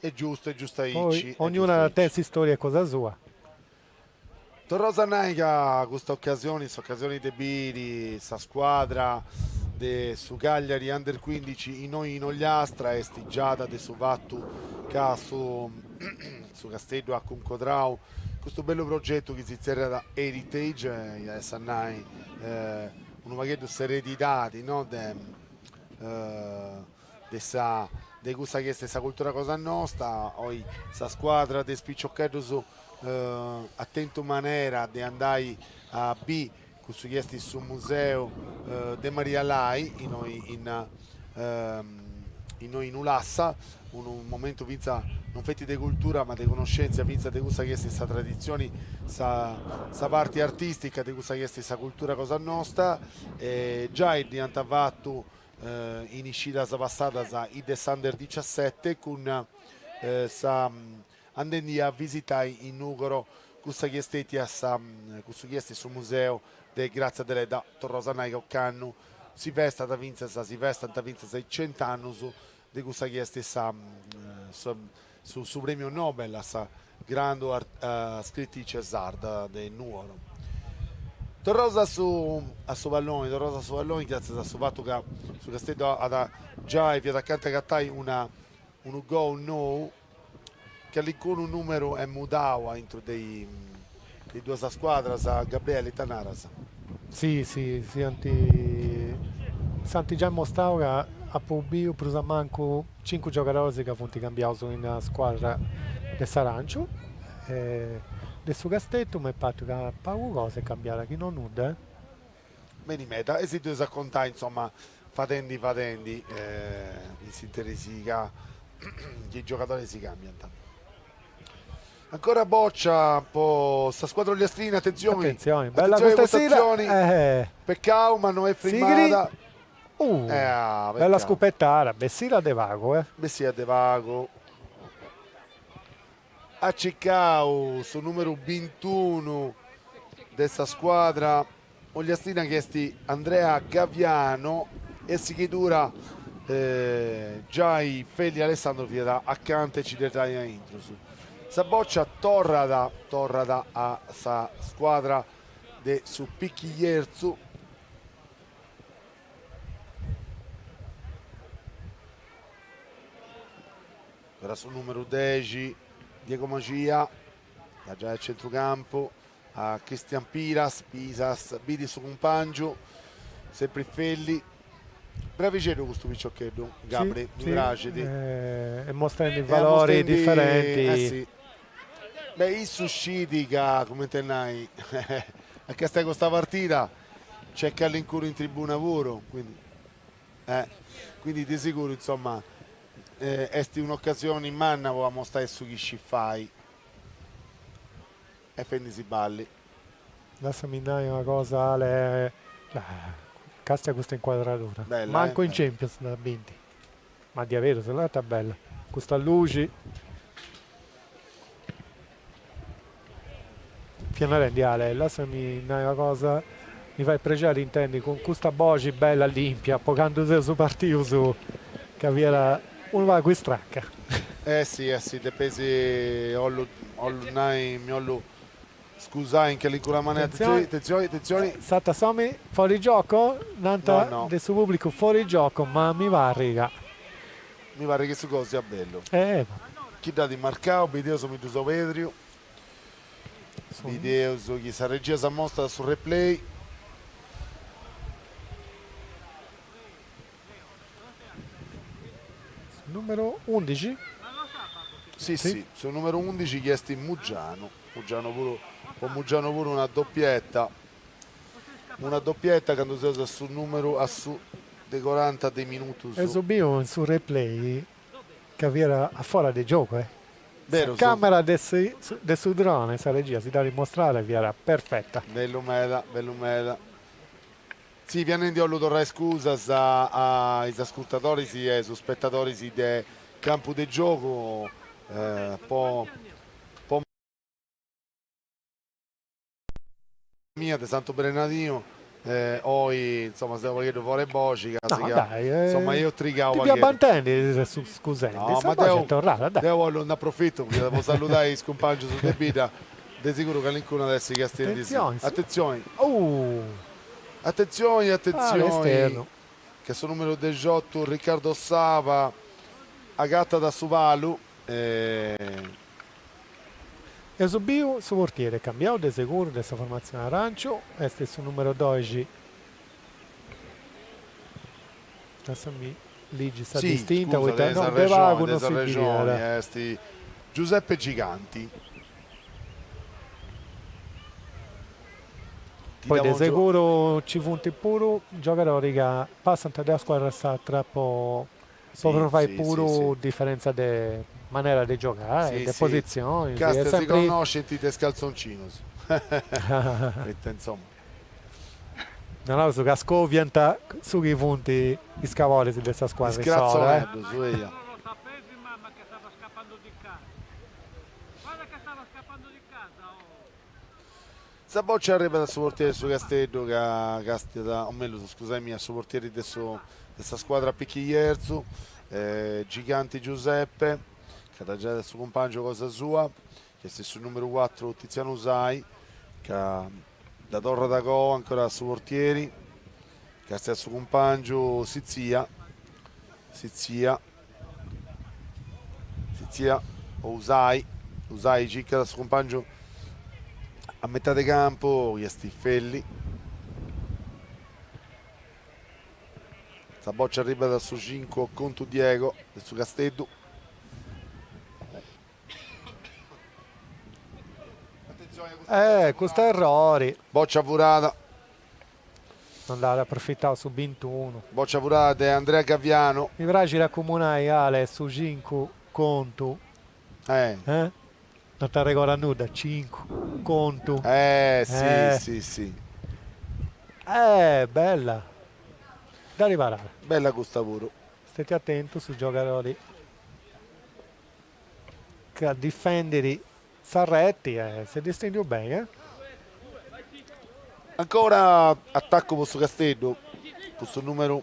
Est giustu, est giustu aici. Poi ognuna tenit s'istoria cosa sua. Torraus a nai ca custa ocasioni, s'ocasioni de biri sa scuadra de su Cagliari Under 15 innoi in Ogliastra est giada de su fatu. ca su su Casteddu at cuncodrau custu bellu progetu chi si zerriat Heritage, est a nai unu pagheddu s'eredidadi no de de sa de cussa chi est sa cultura cosa nosta, oi sa scuadra de is piciocheddus at tentu manera de andai a bì cussu chi est su museu de Maria Lai innoi in innoi in Ulassa, unu momentu fintzas non feti de cultura ma de connoschèntzia fintzas de cussa chi est sa traditzioni, sa sa parti artistica de cussa chi est sa cultura cosa nosta e giai dd'iant fatu in is cidas passadas is de s'Under diciasete cun sa andendi a visitai in Nùgoro cussa chi est stètia sa cussu chi est su museu de Grazia Deledda, torraus a nai ca ocannu si festat fintzas si festant fintzas is cent'annus de cussa chi est sa su su premiu Nobel a sa grandu scritrice sarda de Nuoro. Torraus a su a su palloni, torraus a su palloni gratzias a su fatu ca su Casteddu at giai fiat acanta agatai una unu gol nou Calincunu numeru est mudau a intru de is duas scuadras, Gabriele, ita naras? Si, si, si ant s'ant giai mostau ca apu biu prus a mancu cincu giogadoris ca funt cambiaus in sa scuadra de s'Aranciu e de su Casteddu m'est partu ca pagu cosa est cambiada, chi no nudda. Beni meda, e si ddu eus a contai, insoma, fadendi fadendi in s'interis ca is giogadoris si cambiant. Ancora bòcia po sa scuadra ogliastrina, atentzioni, Atentzioni, bella custa essida, pecau ma no est frimada. Bella scupetada, bessida de pagu eh. Bessida de pagu. At circau su numeru bintunu de sa scuadra ogliastrina chi est Andrea Gaviano e a sighidura giai Felli Alessandro fiat acanta 'e nci dd'ai a intrus. Sa bòcia torrat torrat a sa scuadra de su Pichierzu. Ancora su numeru dexi Diego Magia, giai a centrucampu a Cristian Piras, Pisas bidi su cumpangiu, sempri Felli, bravixeddu custu piciocheddu, Gabri, mi praxit. E mostendi valori diferenti. Eh si. Beh issu scit ca, cumenti a nai, a castiai custa partida nc'est calincunu in tribuna puru, quindi quindi de seguru insoma Est un'ocasioni manna po amostai su chi scit fai e fendi-si balli. Lassami nai una cosa Ale, castia custa incuadradura, mancu in Champions nd'at binti, ma diaderus ita bella, custa luxi. Fia narendi Ale, lassami nai una cosa, mi fait prexeri intendi cun custa boxi bella limpia po candu seus partius ca fiat unu pagu istraca. Eh si, eh si, depeis, 'ollu 'ollu nai, mi 'ollu scusai in calincuna manera, atentzioni, atentzioni, atentzioni. Satta s'omini, fuori gioco? Nant de su pubblicu fuori gioco, ma mi parrit ca. Mi parrit chi su gol siat bellu. Chi dd'at marcau, bideus mi ddu seu pèrdiu. Bideus chi sa regia s'amostat su replay. Su numeru undixi? Si, si, su numeru undixi chi est Muggianu. Muggianu puru, po Muggianu puru una doppietta. Una doppietta candu seus a su numeru a su de coranta de minutus. Eus biu in su replay ca fiat a fora de giogu, eh. Sa camera de de su drone, sa regia si dd'at mostrada e fiat perfetta. Bellu meda, bellu meda. Si, fia nendi 'ollu torrai scusas a is ascurtadoris e a is spetadoris de Campu de Giogu po po mia de Santu Brenadinu oi insoma seu u' pagheddu fora 'e boxi ca No dai insoma eus trigau ti fia bantendi scusendi no ma deu deu 'ollu nd'aprofitu po saludai is cumpangius de bidda de siguru calincunu at essi castiendi atentzioni atentzioni atentzioni ca su numeru dexiotu Riccardo Saba agatat su palu. E. Eus biu su portieri cambiau de seguru de sa formatzioni aranciu, est su numeru doxi, lassami ligi sa distinta poita no de pagu no si bidiat. Est Giuseppe Giganti. Poi de seguru nci funt puru giogadoris ca passant de una scuadra a s'atra po Po provai puru diferenza de manera de giogai, de posizionis, est sempri. Si connoscint de is caltzoncinus, poita insoma. Naraus ca scoviant su chi funt is caloris de sa scuadra insoro. Is cratzoneddus, eia. Sa boccia arribat a su portieri de su Casteddu ca castiat, o mellus, scusaimì, a su portieri de su de sa scuadra Pichierzu, Giganti Giuseppe, ca dda giat a su cumpàngiu cosa sua, chi est su numeru cuatru Tiziano Usai, ca dda torrat a coa ancora a su portieri, castiat su cumpàngiu Sitzia, Sitzia, Sitzia o Usai, Usai circat su cumpàngiu a metade campu chi est Felli. Sa boccia arribat a su cincu Contu Diego de su Casteddu. Eh, custu errori. Boccia furada. Non nd'at aprofitau su bintunu. Boccia furada de Andrea Gaviano. Mi praxit a cumunai Ale su cincu contu. Eh. Eh? Non t'arregordat nudda, cincu, contu. Eh, si, si, si. Eh, bella. Da riparare. Bella custa puru. Stetti atentu su giogadori ca difendit sa reti e s'est distintiu beni, eh. Ancora attaccu po su Casteddu, cun su numeru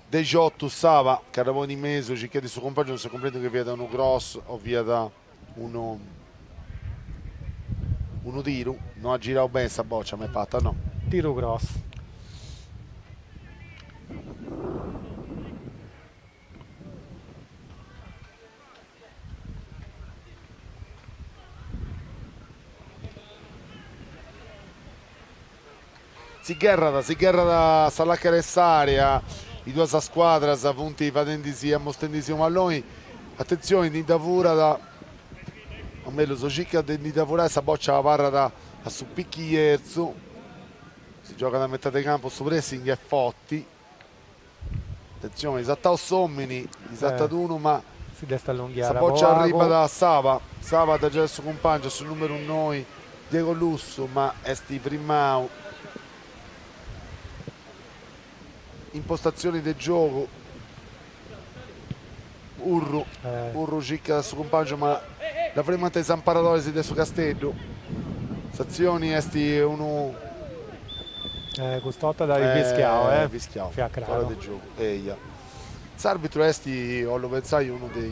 dexiotu Saba, ca dda ponit in mesu, circhendi su cumpàngiu, non s'est cumprendiu chi fiat unu cross o fiat unu unu tiru, no at girau beni sa bòcia, m'est parta, no. Tiru cross. Si gherrat, si gherrat sa làcara 'e s'area, is duas scuadras funt fadendi·si, amostendi·si unu palloni, atentzioni ndi dda furat, o mellus circat de ndi dda furai, sa bòcia abarrat a su Pichierzu, si giogat a metade campu, su pressing est forti Atentzioni, sartau s'omini, ndi sartat unu ma Si dd'est allonghiada sa bòcia arribat a Saba, Saba dda giat a su cumpàngiu, a su numeru noi Diego Lussu, ma est frimau. Impostatzioni de giogu, Urru, Urru circat a su cumpàngiu ma dda frimant is amparadoris de su Casteddu. S'atzioni est unu. Custa 'orta dd'at fischiau, eh. Fischiau, fora de giogu, eia. S'arbitru est, 'ollu pentzai, unu de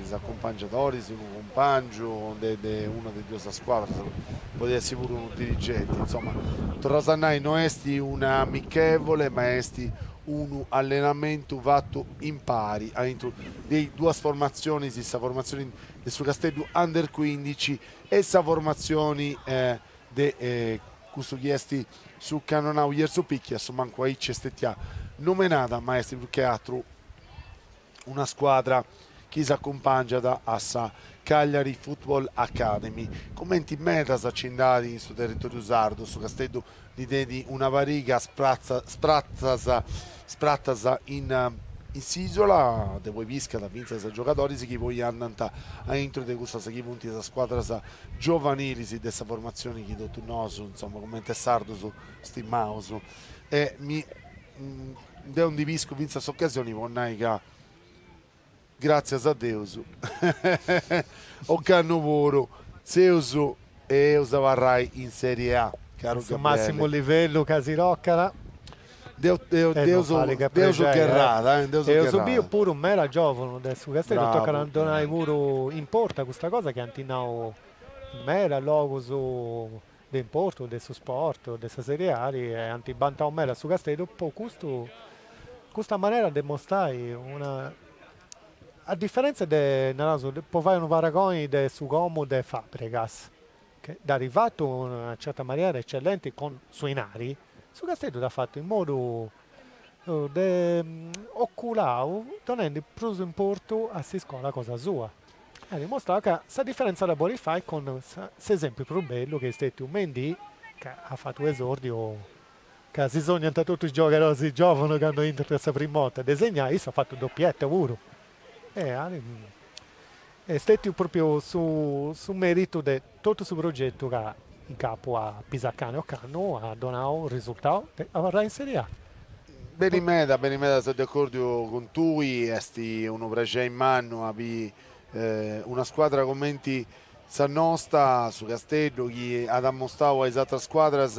is acumpangiadoris, unu cumpàngiu de de una de duas scuadras, podit essi puru unu dirigenti, insoma, torraus a nai, no est una amichevole ma est unu allenamentu fatu impari aintru de is duas formatzionis, sa formatzioni de su Casteddu Under cuindici e sa formatzioni de cussu chi est su Cannonau Jerzu Picchi, a su mancu aici est stetia numenada, ma est prus che atru una scuadra chi s'acumpangiat a sa Cagliari Football Academy. Cumenti medas ci nd'at in su territoriu sardu, su Casteddu ndi tenit una pariga spratzas spratas in in s'isula, de poi piscat fintzas giogadoris chi poi andant aintru de cussas chi funt sas scuadras giovanilis de sa formatzioni chi totus nosu, insoma, cumenti sardus stimaus. E mi deu ndi piscu fintzas s'ocasioni po nai ca Gràtzias a Deus, ocannu puru seus e eus abarrai in Serie A, caru Su massimu livellu ca si tocat. Deu deu dd'eus gherrada, eh, dd'eus gherrada. Eus biu puru meda giòvunus de su Casteddu, tocat a donai puru importu a custa cosa chi ant nau meda logus de importu de su sport, de sa Serie A e ant bantau meda su Casteddu po custu custa manera de mostrai una. A diferenza de, naraus, po fai unu paragoni de su Como de Fabregas, che dd'at fatu in una certa maniera eccellenti cun su 'inari, su Casteddu dd'at fatu in modu de oculau, donendi prus importu a s'iscola cosa sua. At dimostrau ca sa diferentza dda podit fai cun s'esempiu prus bellu chi est stetiu Mendy, ca at fatu esordiu ca si sonniant totu is giogadoris giovanus candu intrant sa primu 'orta de segnai, issu at fatu doppietta puru e est stetiu propriu su su meritu de totu su progetu ca in capu a Pisacane ocannu at donau risultau de abarrai in Serie A. Beni meda, beni meda, seu de acordiu cun tui, est unu prexeri mannu a biri una scuadra cumenti Sa nosta, su Casteddu, chi at ammostau a is atras scuadras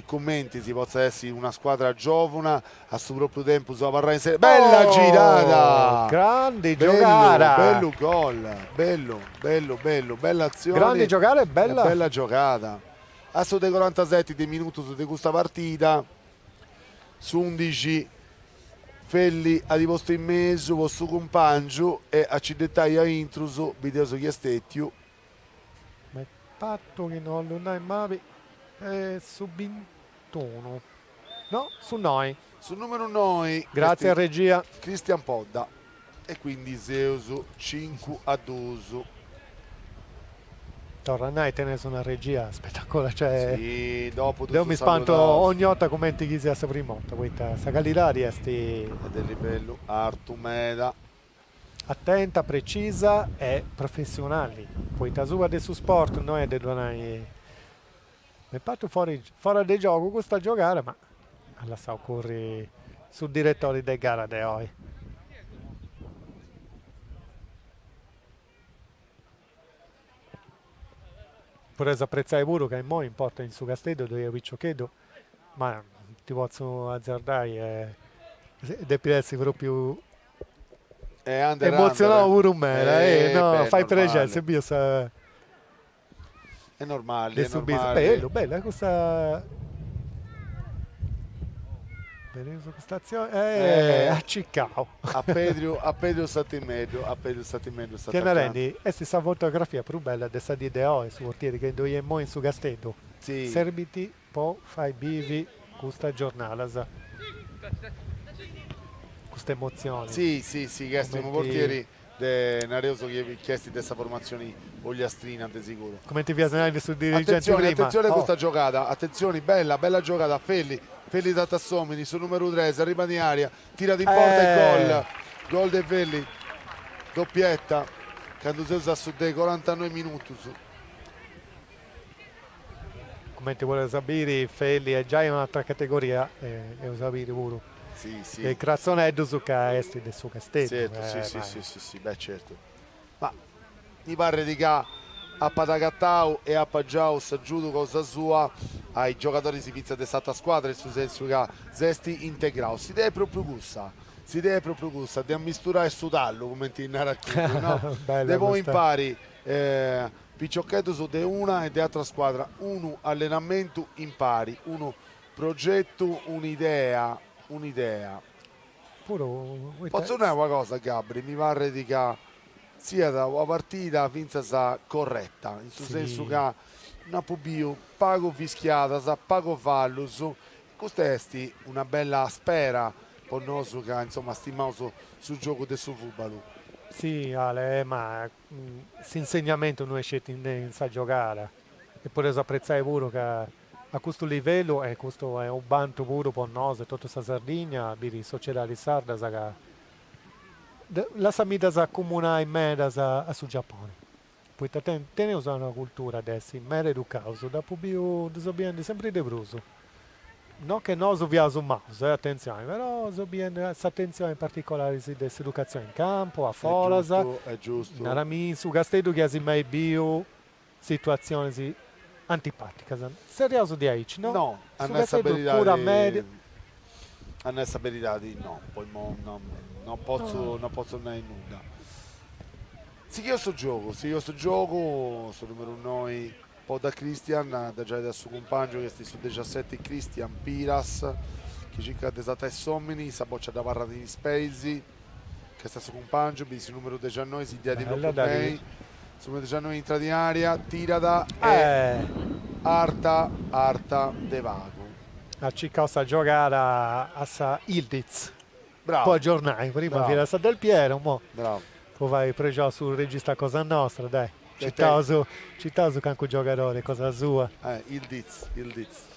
cumenti si potzat essi una scuadra giòvuna, a su pròpriu tempus abarrai in Serie A. Bella girada! Grandi giogada! Bellu gol, bellu, bellu, bellu, bella atzioni. Grandi giogada e bella. Bella giogada. A su de corantaseti de minutus de custa partida, s'undixi Felli at postu in mesu po su cumpàngiu e a ci dd'etai a intrus, bideus chi est stètiu. M'est partu chi no 'ollu nai mabi, est su bintunu, no, su noi. Su numeru noi. Gratzias regia. Cristian Podda e quindi seus cincu a duus. Torra a nai teneus una regia spettacolare, cioè Sì, dopu deu mi spantu ogni 'orta cumenti chi siat sa prima 'orta, poita sa calidadi est. Est de livellu artu meda. Attenta, precisa e professionali, poita asuba de su sport no est de donai. M'est partu fora de giogu custa giogada, ma at lassau curri su diretori de gara de oi. Podeus apretzai puru ca immoi in porta in su Casteddu ddoi est unu piciocheddu, ma ti potzu azardai e depit essi propriu emotzionau puru meda, no, fait prexeri, s'est biu sa Est normali, est normali. Bellu, bella custa Beneus custa atzioni, eh, at circau. At pèrdiu, at pèrdiu s'atimeddu, at pèrdiu s'atimeddu Fia narendi, est sa fotografia prus bella de sa dì de oi, su portieri chi ddoi est immoi in su Casteddu. Serbit po fai bivi custas giornadas, custa emotzioni. Si, si, si, chi est unu portieri De nareus chi est de sa formatzioni ogliastrina de siguru. Cumenti fiat narendi su dirigenti prima. Atentzioni, atentzioni a custa giogada, atentzioni, bella, bella giogada, Felli, Felli dat a s'omini, su numeru tres, arribat in area, tirat in porta e gol, gol de Felli, doppietta, candu seus a su de corantanoi minutus. Cumenti podeus a biri Felli est giai un'atra categoria e eus a biri puru de cratzoneddus ca est de su Casteddu. Certu, si si si si si, beh certu. Ma mi parrit ca apat agatau e apat giau s'agiudu cosa sua a is giogadoris fintzas de s'atra scuadra, in su sensu ca s'est integrau. S'idea est propriu cussa, s'idea est propriu cussa, de ammisturai su tallu, cumenti narat cuddu, no? De ponni impari Piciocheddus de una e de atra scuadra, unu allenamentu impari, unu progetu, un'idea, un'idea. Potzu nai una cosa Gabri, mi parrit ca siat una partida fintzas corretta, in su sensu ca nd'apu biu pagu fischiadas, pagu fallus, custa est una bella spera po nosu ca insoma stimaus su giogu de su fubalu. Si Ale, ma S'insegnamentu no est sceti in sa giogada e podeus apretzai puru ca a custu livellu, e custu est unu bantu puru po nosu e totu sa Sardigna, biri sociedadis sardas ca lassamiddas acumunai medas a su Giaponi, poita teneus una cultura de essi meda educaus, dd'apu biu, ddu seu biendi sempri de prus No che nosu fiaus maus, eh, atentzioni, però seu biendi s'atentzioni particolari de s'educatzioni in campu, a foras. Est giustu, est giustu. Narami in su Casteddu chi as mai biu situatzionis antipaticas. Tzerriaus diaici, no? No, a nai sa beridadi, a nai sa beridadi no, po imoi no, no potzu, no potzu nai nudda. Sighius su giogu, sighius su giogu, su numeru noi Podda Cristian, dda giait a su cumpàngiu chi est su dexiaseti Cristian Piras, chi circat de sartai s'òmini, sa bòcia dd'abarrat in is peis. Ch'est a su cumpàngiu, bit su numeru dexiannoi, si ddiat Bella propriu da beni. Su numeru dexiannoi intrat in area, tirat e Eh. arta arta de pagu. At circau sa giogada a sa Yildiz. Bravu. Po agiornai, prima Bravu. fiat sa Del Piero, mo Bravu. po fai prexau su regista cosa nostra, dai, E citaus citaus cancu giogadori cosa sua. Eh, Yildiz, Yildiz.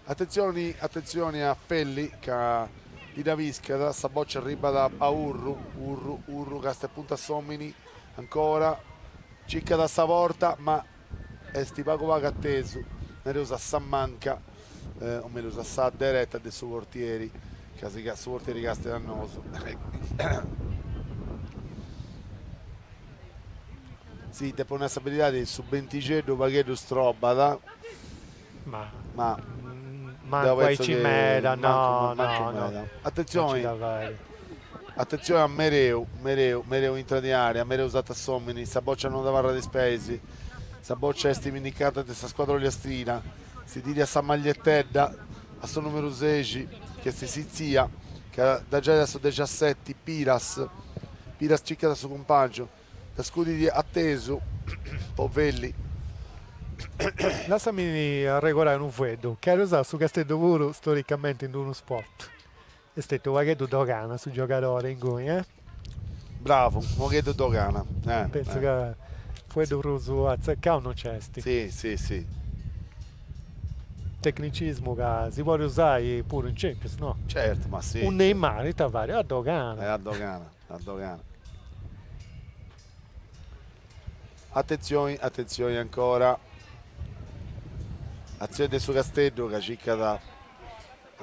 Atentzioni, atentzioni a Felli ca ndi dda piscat, sa boccia arribat a Urru, Urru, Urru ca est punta a s'omini, ancora, circat sa porta ma est pagu pagu atesu, nareus a sa manca, o mellus a sa dereta de su portieri, ca si su portieri castiat a nosu. Si depu nai sa beridadi su bentixeddu u' pagheddu strobat, Ma ma mancu aici meda, no, no, no. Atentzioni, atentzioni a Mereu, Mereu, Mereu intrat in area, Mereu sartat s'omini, sa boccia non dd'abarrat in is peis, sa boccia est pinnicada de sa scuadra ogliastrina, si tirat sa magliettedda a su numeru sexi, chi est Sitzia, ca dda giait a su dexiaseti Piras, Piras circat a su cumpangiu, Dda scudit atesu po Felli. Lassami arregorai unu fueddu, chi at usau su Casteddu puru storicamenti in unu spot. Est stetiu u' pagheddu dogana su giogadori inguni, eh? Bravu, u' pagheddu dogana, eh. Pentzu ca fueddu prus atzecau non nc'est. Si, si, si. Tecnicismu ca si podit usai puru in Champions, no? Certu, ma si. U Neymar ita fait? A dogana. Eh, a dogana. A dogana. Atentzioni, atentzioni ancora. Atzioni de su Casteddu ca circat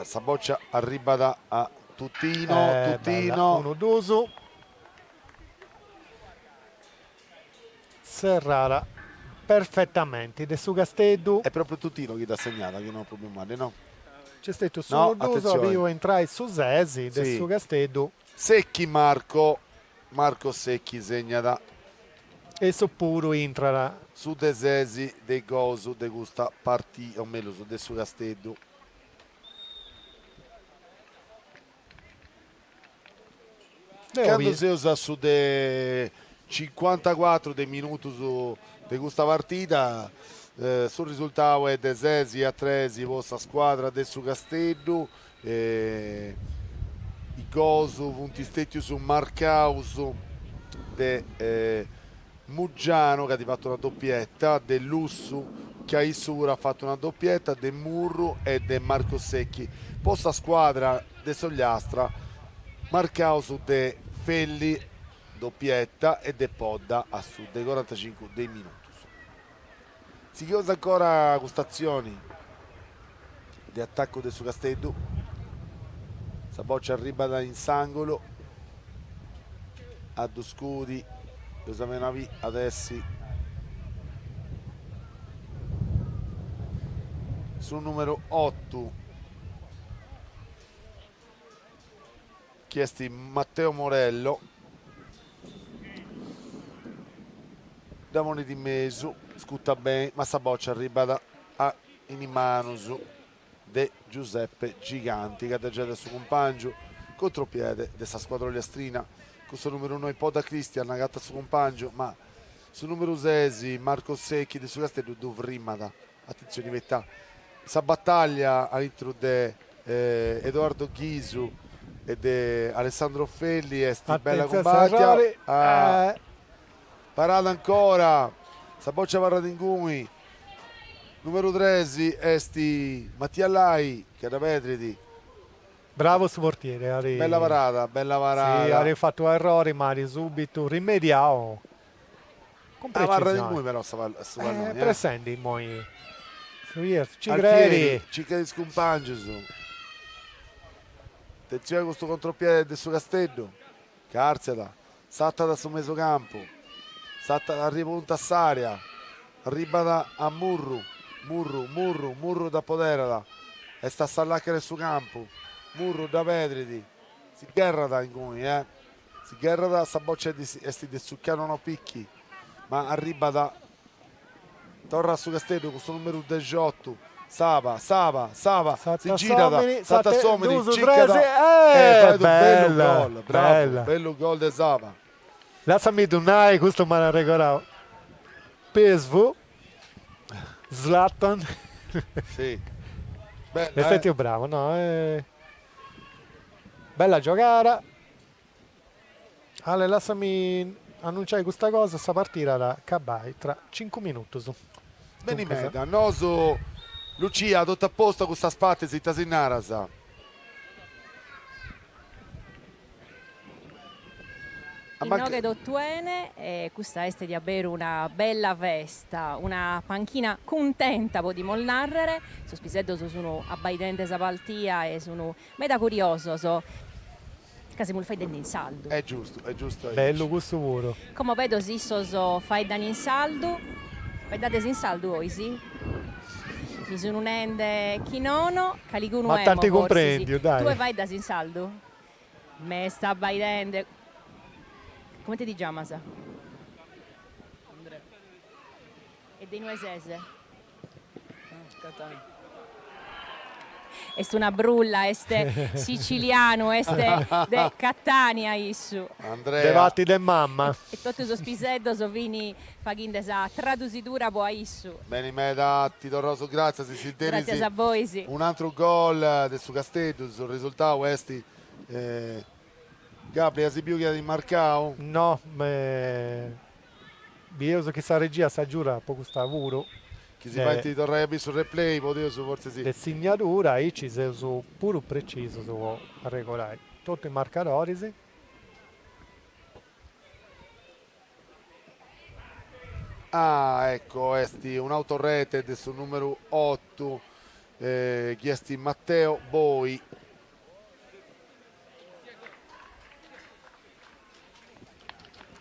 sa boccia arribat a Tutino, Eh, Tutino. bella, unu dus. Serrada perfettamenti de su Casteddu. Est propriu Tutino chi dd'at segnada, chi no apu biu mali, no? Nc'est stetiu su No, unu dus, atentzioni. biu intrai su sesi de Sì. su Casteddu. Secchi Marco, Marco Secchi segnat. E issu puru intrat. Su de sesi de gosu de custa partida, o mellus de su Casteddu. Candu seus a su de cincuantacuatru de minutus de custa partida, su risultau est de sesi a tresi po sa scuadra de su Casteddu, Is gosu funt stètius marcaus de Muggiano ca at fatu una dopieta, de Lussu ca issu puru at fatu una dopieta, de Murru e de Marco Secchi. Po sa scuadra de s'Ogliastra marcaus de Felli, dopieta, e de Podda a su de corantacincu de minutus. Sigheus ancora custa atzioni de atacu de su Casteddu, sa bòcia arribat in s'angulu, a ddu scudi, eus a biri, at essi su numeru otu, chi est Matteo Morello, dda ponit in mesu, scutat beni, ma sa bòcia arribat a in is manus de Giuseppe Giganti ca dda giat a su cumpàngiu, contropiede de sa scuadra ogliastrina, cun su numeru noi Podda Cristian agatat su cumpàngiu, ma su numeru sesi Marco Secchi de su Casteddu ddu frimat. Atentzioni poita sa batalla aintru de Edoardo Ghisu e de Alessandro Felli est bella cumbatia. Parada ancora, sa bòcia abarrat inguni, numeru tres est Mattia Lai ca dda perdit. Bravu su portieri, at. Bella parada, bella parada. Si, at fatu errori ma at subitu rimediau cun precisioni. Abarrat inguni però su palloni. Pressendi immoi su Jerzu, ci creit. Circat is cumpangius. Atentzioni a custu contropiede de su Casteddu, ca artziat, sartat a su mesu campu, sartat, arribat punta a s'area, arribat a Murru, Murru, Murru, Murru dd'apoderat, est a sa lacana 'e su campu, Murru dda perdit, si gherrat inguni, eh, si gherrat, sa boccia est de su Cannonau Picchi, ma arribat, torrat su Casteddu cun su numeru dexiotu. Saba, Saba, Saba, si S'at girat, s'omini, s'at s'at s'omini, duus, circat tres, e eh, fait unu bellu bella, gol, bravu, bella. bellu gol de Saba. Lassami ddu nai, custu m'at arregorau PSV, Zlatan. Si. Bella, Est eh? stetiu bravu, no? Bella giogada. Ale, lassami annunciai custa cosa, sa partida at a acabai tra cincu minutus. Beni Duncas. meda, nosu Lucia, totu a postu a custas partis, ita si naras? Inoghe totu 'ene e custa est diaberu una bella festa, una panchina cuntenta podimus nàrrere, sos piseddos sun abbaidende sa partida e sun meda curiosos ca semus faeddende in sardu. Est giustu, est giustu aici. Bellu cussu puru. Como pedo si issos faeddan in sardu. Faeddades in sardu 'ois? Mi sun nende chi nono, calicunu Ma emo t'ant forsis. cumprendiu, dai. Tue faeddas in sardu? M'est abbaidende. Comente ti giamas? Andrea. E de inue ses? Catania. Est una brulla, est sicilianu, est de Catania issu. Andrea. De parti de mamma. E totu sos piseddos fin faghinde sa tradusidura po a issu. Beni meda, ti torraus gràtzias, si tenis Gràtzias a bois. Un'antru gol de su Casteddu, su resultau est Gabri, as biu chi at marcau? No, bieus chi sa regia s'agiurat po custa puru. Chi si fait torrai a biri su replay podeus fortzis. De signadura, aici seus puru precisus po arregorai totu is marcadoris. Ah, ecco, est un'autorete de su numeru otu chi est Matteo Boi.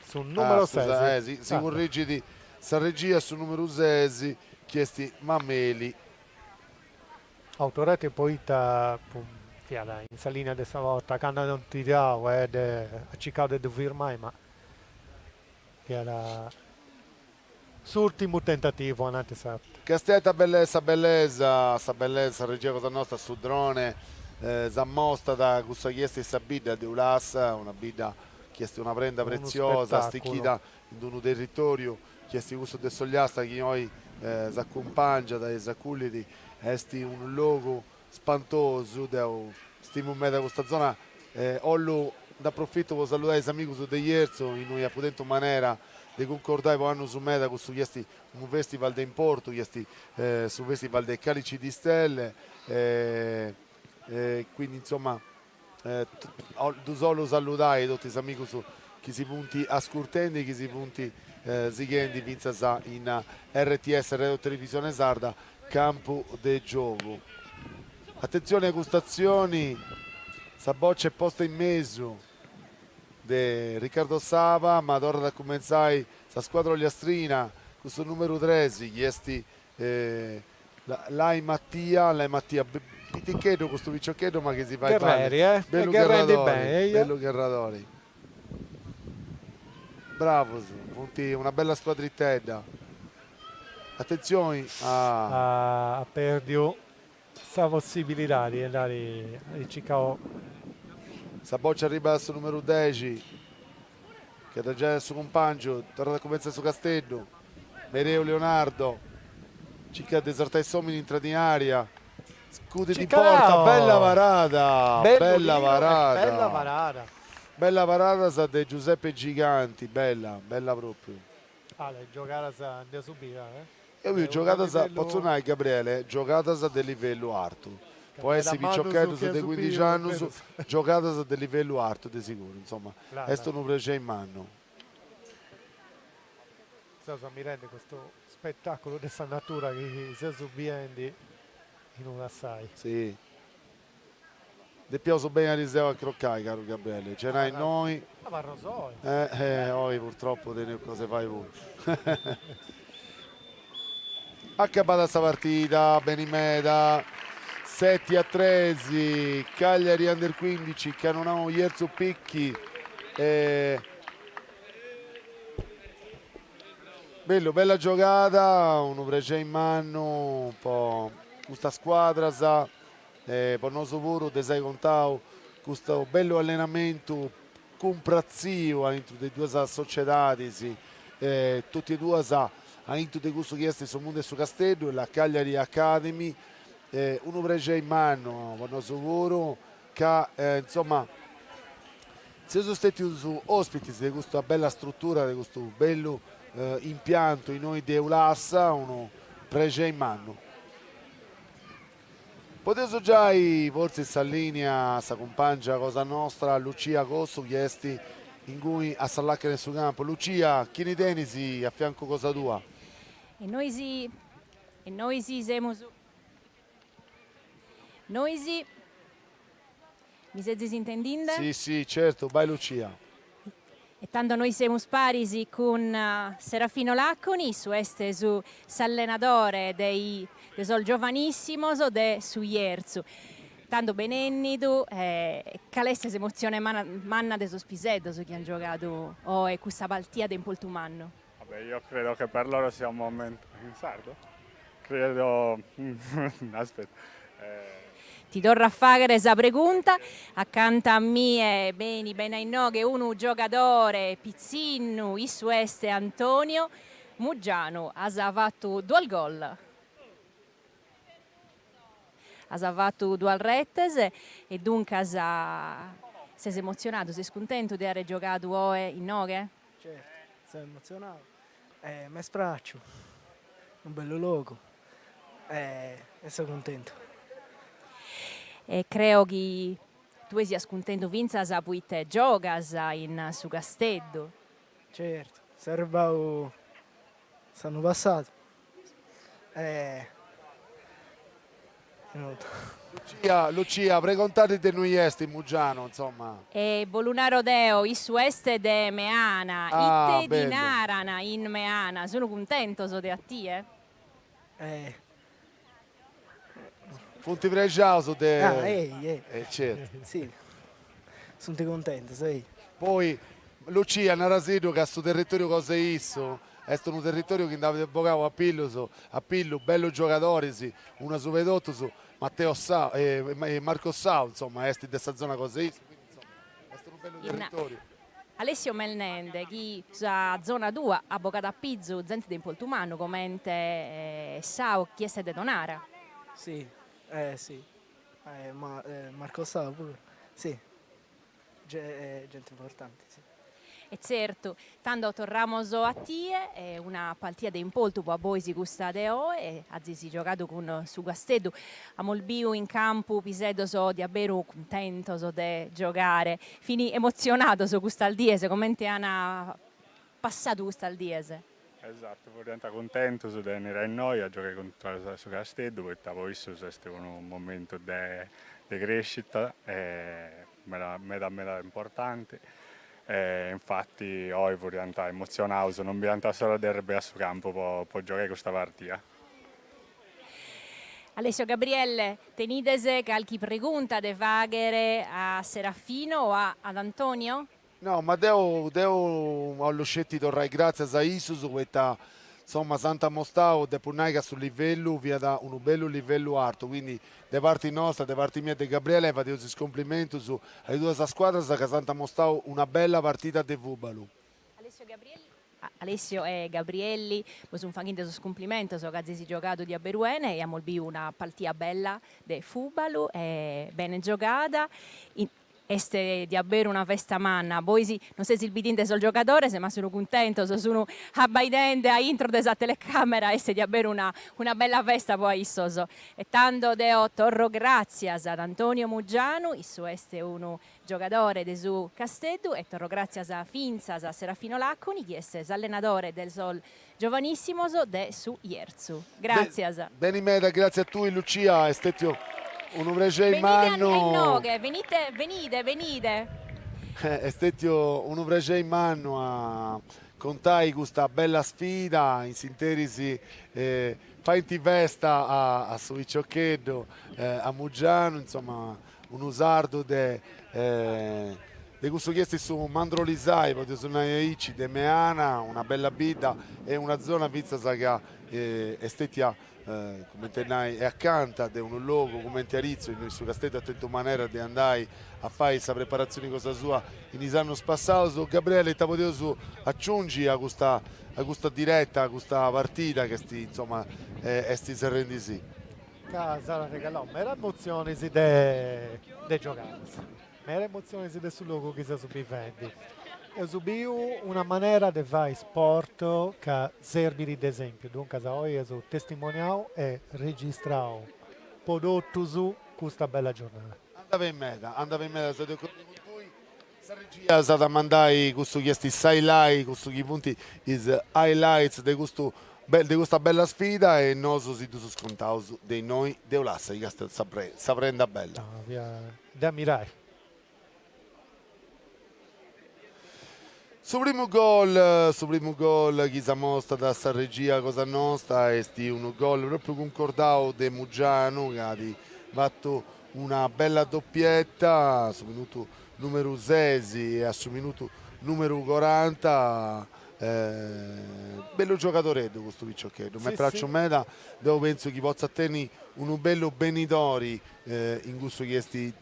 Su numeru ses. Si, si currigit sa regia su numeru ses chi est Mameli. Autorete poita fiat in sa linea de sa porta candu ant tirau e at circau de ddu firmai ma fiat s'urtimu tentativu ananti sa. Castia ita bellesa bellesa sa bellesa sa regia cosa nosta su drone s'ammostat cussa chi est sa bidda de Ulassa una bidda chi est una prenda pretziosa stichida in unu territoriu chi est cussu de s'Ogliastra chi oi s'acumpangiat e s'acullit est unu logu spantosu deu stimu meda custa zona e 'ollu nd'aprofitu po saludai is amigus de Jerzu innui apu tentu manera de cuncordai po annus meda cussu chi est unu festival de importu chi est su festival de Calici di Stelle e quindi insoma ddus 'ollu saludai totu is amigus chi si funt ascurtendi e chi si funt sighendi fintzas in RTS Radio Televisione Sarda Campu de giogu. Atentzioni a custa atzioni, sa bòcia est posta in mesu de Riccardo Saba, ma torrat a cumentzai sa scuadra ogliastrina cun su numeru tres chi est Lai Mattia, Lai Mattia, piticheddu custu piciocheddu ma chi si fait Gherreri, eh? Bellu Gherrendi gherradori, beni, eia. bellu gherradori. Bravus, funt una bella scuadritedda. Atentzioni a. At perdiu sa possibilidadi de andari a circai. Sa bòcia arribat a su numeru dexi, chi at giai a su cumpàngiu, torrat a cumentzai su Casteddu, Mereu Leonardo, circat de sartai s'omini intrat in area, scudit in porta, bella parada, bella parada, bella parada, bella parada sa de Giuseppe Giganti, bella, bella propriu. Ale, giogadas nd'eus bida, eh? Eo biu giogadas, potzu nai Gabriele, giogadas de livellu artu. Po essi piciocheddus de cuindixi annus, giogadas de livellu artu de siguru, insoma, est unu prexeri mannu. Seus ammirendi custu spetaculu de sa natura chi seus biendi in Ulassai. Si. Depiaus benni ariseu a crocai, caru Gabriele, cenai innoi. Abarraus oi. Eh, eh, oi purtroppo teneus cosa 'e fai puru. Acabada sa partida, beni meda, seti a tres, Cagliari Under 15, Cannonau Jerzu Picchi e Bellu, bella giogada, unu prexeri mannu po. custas scuadras, po nosu puru de s'ai contau custu bellu allenamentu cumpratziu aintru de duas sociedadis, totu e duas aintru de cussu chi est su mundu de su Casteddu, la Cagliari Academy, unu prexei mannu po nosu puru ca insoma seus stetius ospitis de custa bella strutura, de custu bellu impiantu innoi de Ulassa, unu prexei mannu. Podeus giai fortzis sa linea a sa cumpangia cosa nostra Lucia Cossu chi est inguni a sa lacana 'e su campu. Lucia, chini tenis a fiancu cosa tua? E nois e nois semus nois mi sezis intendinde? Si si, certu, bai Lucia. E tando nois semus paris cun Serafino Laconi, issu est su s'allenadore de de sos giovanissimos de su Jerzu. Tando benennidu, cale est s'emotzione manna de sos piseddos chi an giogadu oe custa partida de importu mannu? Vabbè, io credo che per loro sia un momento... In sardo? Credo... Aspetta. Ti torro a fàghere sa pregunta, acanta a mie beni bene a inoghe unu giogadore pitzinnu, issu est Antonio Muggianu, as fatu duos gol. As fatu duas retes e duncas ses emotzionadu, ses cuntentu de àere giogadu oe inoghe? Certu, seu emotzionadu, m'est praxiu, unu bellu logu e seu cuntentu. E creo chi tue sias cuntentu fintzas poite giogas in su Casteddu. Certu, seu arribau s'annu passadu e nudda. Lucia, Lucia, pregontadi de innui est Muggianu, insomma. E bo lu naro deo, issu est de Meana, Ah, ite ti bellu. naran in Meana, sunu cuntentos de a tie? Eh. Funt prexaus de. Ah, ei, ei. Eh, certu. Si, sunt cuntentos, ei. Poi, Lucia, narasiddu ca su territoriu cosa 'e issu Est unu territoriu chi nd'at bogau a pillus a pillu bellus giogadoris, unu asuba 'e totus, Matteo Sau, Marco Sau, insoma, est de sa zona cosa 'e issu, quindi insoma est unu bellu territoriu. Alessio m'est nende chi sa zona tua at bogadu a pizu zente de importu mannu comente Sau chi est de Tonara. Si, eh si, ma Marco Sau puru, si. Gente importante, si. E tzertu. Tando torramos a tie, una partida de importu po a bois custa de oe, azis giogadu cun su Casteddu, amus biu in campu piseddos diaberu cuntentos de giogare, fini emotzionados custas dies, comente an passadu custas dies? Esatto, furiant cuntentus de 'enniri a innoi a giogai contra su Casteddu, poita po issus est unu momentu de de crescita e meda meda meda importanti e infati oi furiant emotzionaus, non biiant s'ora de arribai a su campu po po giogai custa partida. Alessio Gabrielle, tenides calchi pregunta de fàghere a Serafino o a ad Antonio? No, ma deu deu 'ollu sceti torrai gràtzias a issus poita insoma s'ant amostau, depu nai ca su livellu fiat unu bellu livellu artu, quindi de parti nosta, de parti mia e de Gabriele fadeus is cumplimentus a is duas scuadras ca s'ant amostau una bella partida de fùbalu. Alessio Gabrielli Alessio e Gabrielli bos sunt faghende sos cumplimentos ca azis giogadu diaberu 'ene e amus biu una partida bella de fùbalu e bene giogada. Est diaberu una festa manna, bois non sezis bidinde sos giogadores ma sunu cuntentos, sunu abbaidende a intro de sa telecamera, est diaberu una una bella festa po a issos. E tando deo torro gràtzias ad Antonio Muggianu, issu est unu giogadore de su Casteddu, e torro gràtzias fintzas a Serafino Laconi chi est s'allenadore de sos giovanissimos de su Jerzu. Gràtzias. Beni meda, gràtzias a tui Lucia, est stètiu unu prexeri mannu. Benide a inoghe, benite, benide, benide. Est stètiu unu prexeri mannu a contai custa bella sfida, in s'interis faint festa a su piciocheddu, a Muggianu, insoma unu sardu de. De cussu chi est su Mandrolisai, podeus nai aici, de Meana, una bella bidda e una zona fintzas ca est stetia, cumenti nai, est acanta de unu logu cumenti Aritzo, innui su Casteddu at tentu manera de andai a fai sa preparatzioni cosa sua in is annus passaus. Gabriele, ita podeus aciungi a custa a custa direta, a custa partida chi est, insoma, est serrendisì? Ca s'at regalau meda emotzionis de de giogadas. Meda emotzionis de su logu chi seus bivendi. Eus biu una manera de fai sport ca serbit de esempiu, duncas oi eus testimoniau e registrau po totus custa bella giornada. Andat beni meda, andat beni meda, seu de acordiu cun tui. Sa regia s'at a mandai cussu chi est s'highlight, cussu chi funt is highlights de custu de custa bella sfida e nosu si ddus contaus de innoi de Ulassa chi est sa prenda bella. De ammirai. Su primu gol, su primu gol chi s'amostat sa regia cosa nosta est unu gol propriu cuncordau de Muggianu ca at fatu una bella doppietta a su minutu numeru ses e a su minutu numeru coranta Bellu giogadoreddu custu piciocheddu, m'est praxiu meda, deu pentzu chi potzat tenni unu bellu benidori in cussu chi est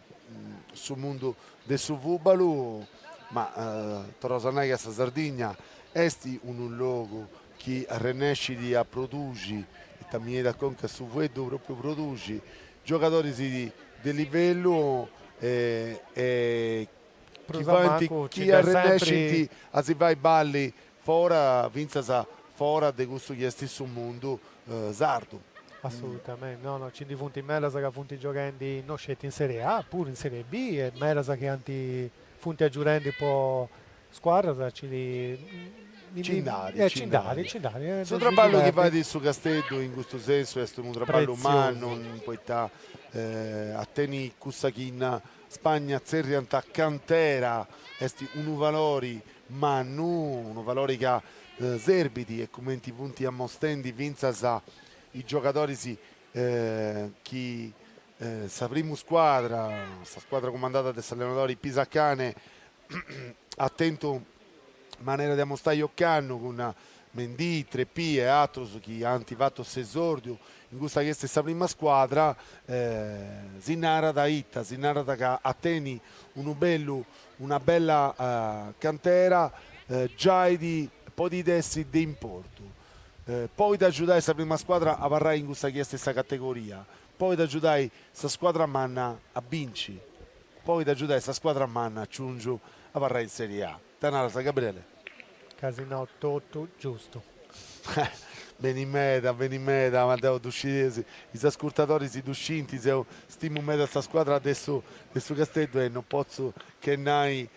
su mundu de su fùbalu, ma torraus a nai ca sa Sardigna est unu logu chi arrennescit a produxi, ita mi 'enit a conca su fueddu propriu produxi, giogadoris de livellu e chi faint, chi arrennescint a si fai balli fora, fintzas fora de cussu chi est su mundu sardu. Assolutamente, no no, nci ndi funt medas ca funt gioghendi no sceti in Serie A, puru in Serie B e medas chi ant funt agiudendi po scuadras nci ndi Nci nd'at, nci nd'at, nci nd'at. Su traballu chi fait su Casteddu in custu sensu est unu traballu mannu, poita a tenni cussa chi in Spagna tzerriant cantera, est unu valori mannu, unu valori ca serbit e cumenti funt ammostendi fintzas is giogadoris chi sa primu scuadra, sa scuadra cumandada de s'allenadori Pisacane, at tentu manera de ammostai ocannu cun Mendy, Trepy e atrus chi ant fatu s'esordiu in custa chi est sa prima scuadra, si narat ita, si narat ca a tenni unu bellu, una bella cantera giai podit essi de importu, podit agiudai sa prima scuadra a abarrai in cussa chi est sa categoria, podit agiudai sa scuadra manna a binci, podit agiudai sa scuadra manna, aciungiu, a abarrai in Serie A. Ita naras Gabriele? Ca as nau totu giustu. Beni meda, beni meda, ma deu ddu sciu, is ascurtadoris ddu scint, seu stimu meda sa scuadra de su de su Casteddu e non potzu che nai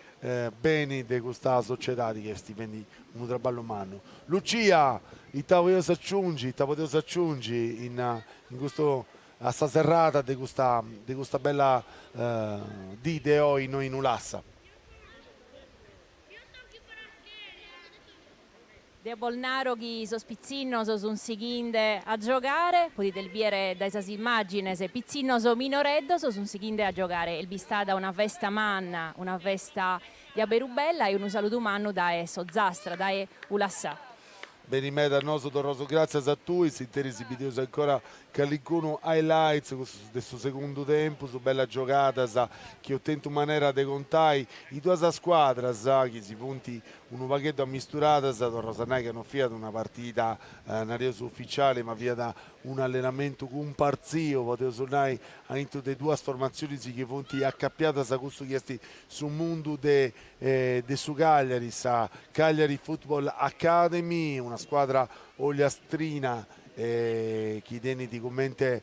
beni de custa sociedadi chi est fendi unu traballu mannu. Lucia, ita podeus aciungi, ita podeus aciungi in in custu a sa serrada de custa de custa bella dì de oi innoi in Ulassa? Deo bos naro chi sos pitzinnos sunt sighinde a giogare, podides bìere dae sas immàgines, pitzinnos minoreddos sunt sighinde a giogare. Est bistada una festa manna, una festa de aberu bella e unu saludu mannu dae s'Ozastra, dae Ulassà. Beni meda, nosu torraus gràtzias a tui, in s'interis bideus ancora calincunu highlights de su segundu tempus, bellas giogadas chi eus tentu manera de contai, is duas scuadras chi si funt unu pagheddu ammisturadas, torraus a nai ca no fiat una partida nareus uficiali ma fiat un'allenamentu cumpartziu, podeus nai, aintru de duas formatzionis chi funt acapiadas a cussu chi est su mundu de de su Cagliari, sa Cagliari Football Academy, una scuadra ogliastrina chi tenit cumenti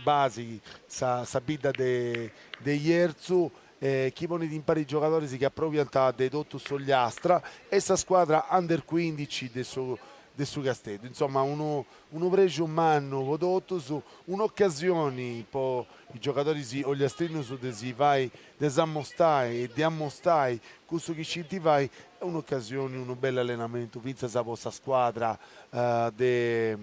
basi sa sa bidda de de Jerzu chi ponit impari giogadoris chi aprobiant de totu s'Ogliastra e sa scuadra Under cuindici de su de su Casteddu. Insoma unu unu prexu mannu po totus, un'ocasioni po is giogadoris ogliastrinus de si fai de s'ammostai e de ammostai cussu chi scint fai est un'ocasioni, unu bellu allenamentu fintzas po sa scuadra de.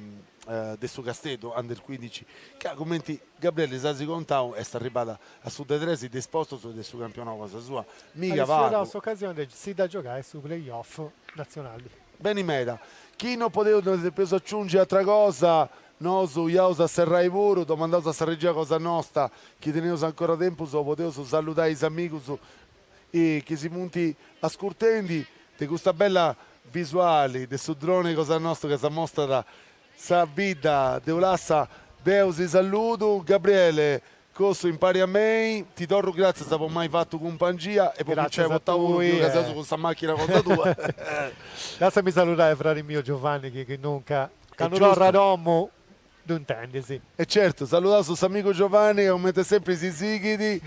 de su Casteddu Under 15, ca cumenti Gabriele s'asi contau est arribada a su de tres de is postus de su campionau cosa sua, miga At sfrutau pagu. s'ocasioni de si dda giogai su play off natzionali. Beni meda. Chi no podeus no depeus aciungi atra cosa, nosu iaus a serrai puru, domandaus a sa regia cosa nosta chi teneus ancora tempus o podeus saludai is amigus chi si funt ascurtendi de custa bella visuali de su drone cosa nostu ca s'amostat sa bidda de Ulassa. Deu si saludu, Gabriele Cossu impari a mei, ti torru gràtzias po m'ai fatu cumpangia e po mi nci ai portau puru biu ca seus cun sa machina cosa tua. Lassami saludai fradi miu Giovanni chi chi nunca candu torrat a domu ddu intendis. E certu, saludaus s'amigu Giovanni ca cumenti sempri si sighit.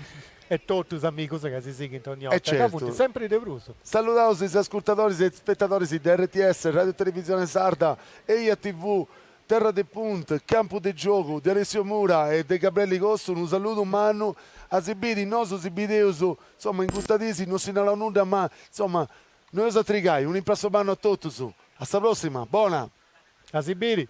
E totu is amigus ca si sighint ogni 'orta, ca funt sempri de prus. Saludaus is ascurtadoris e is spetadoris de RTS, Radio Televisione Sarda, Eia TV, Terra de Punt, Campu de Giogu, de Alessio Mura e de Gabrielli Cossu unu saludu mannu a si biri, nosu si bideus, insoma in custa disi no si naraus nudda ma insoma no eus a trigai, un'imprassu mannu a totus, a sa prossima, bona! A si biri!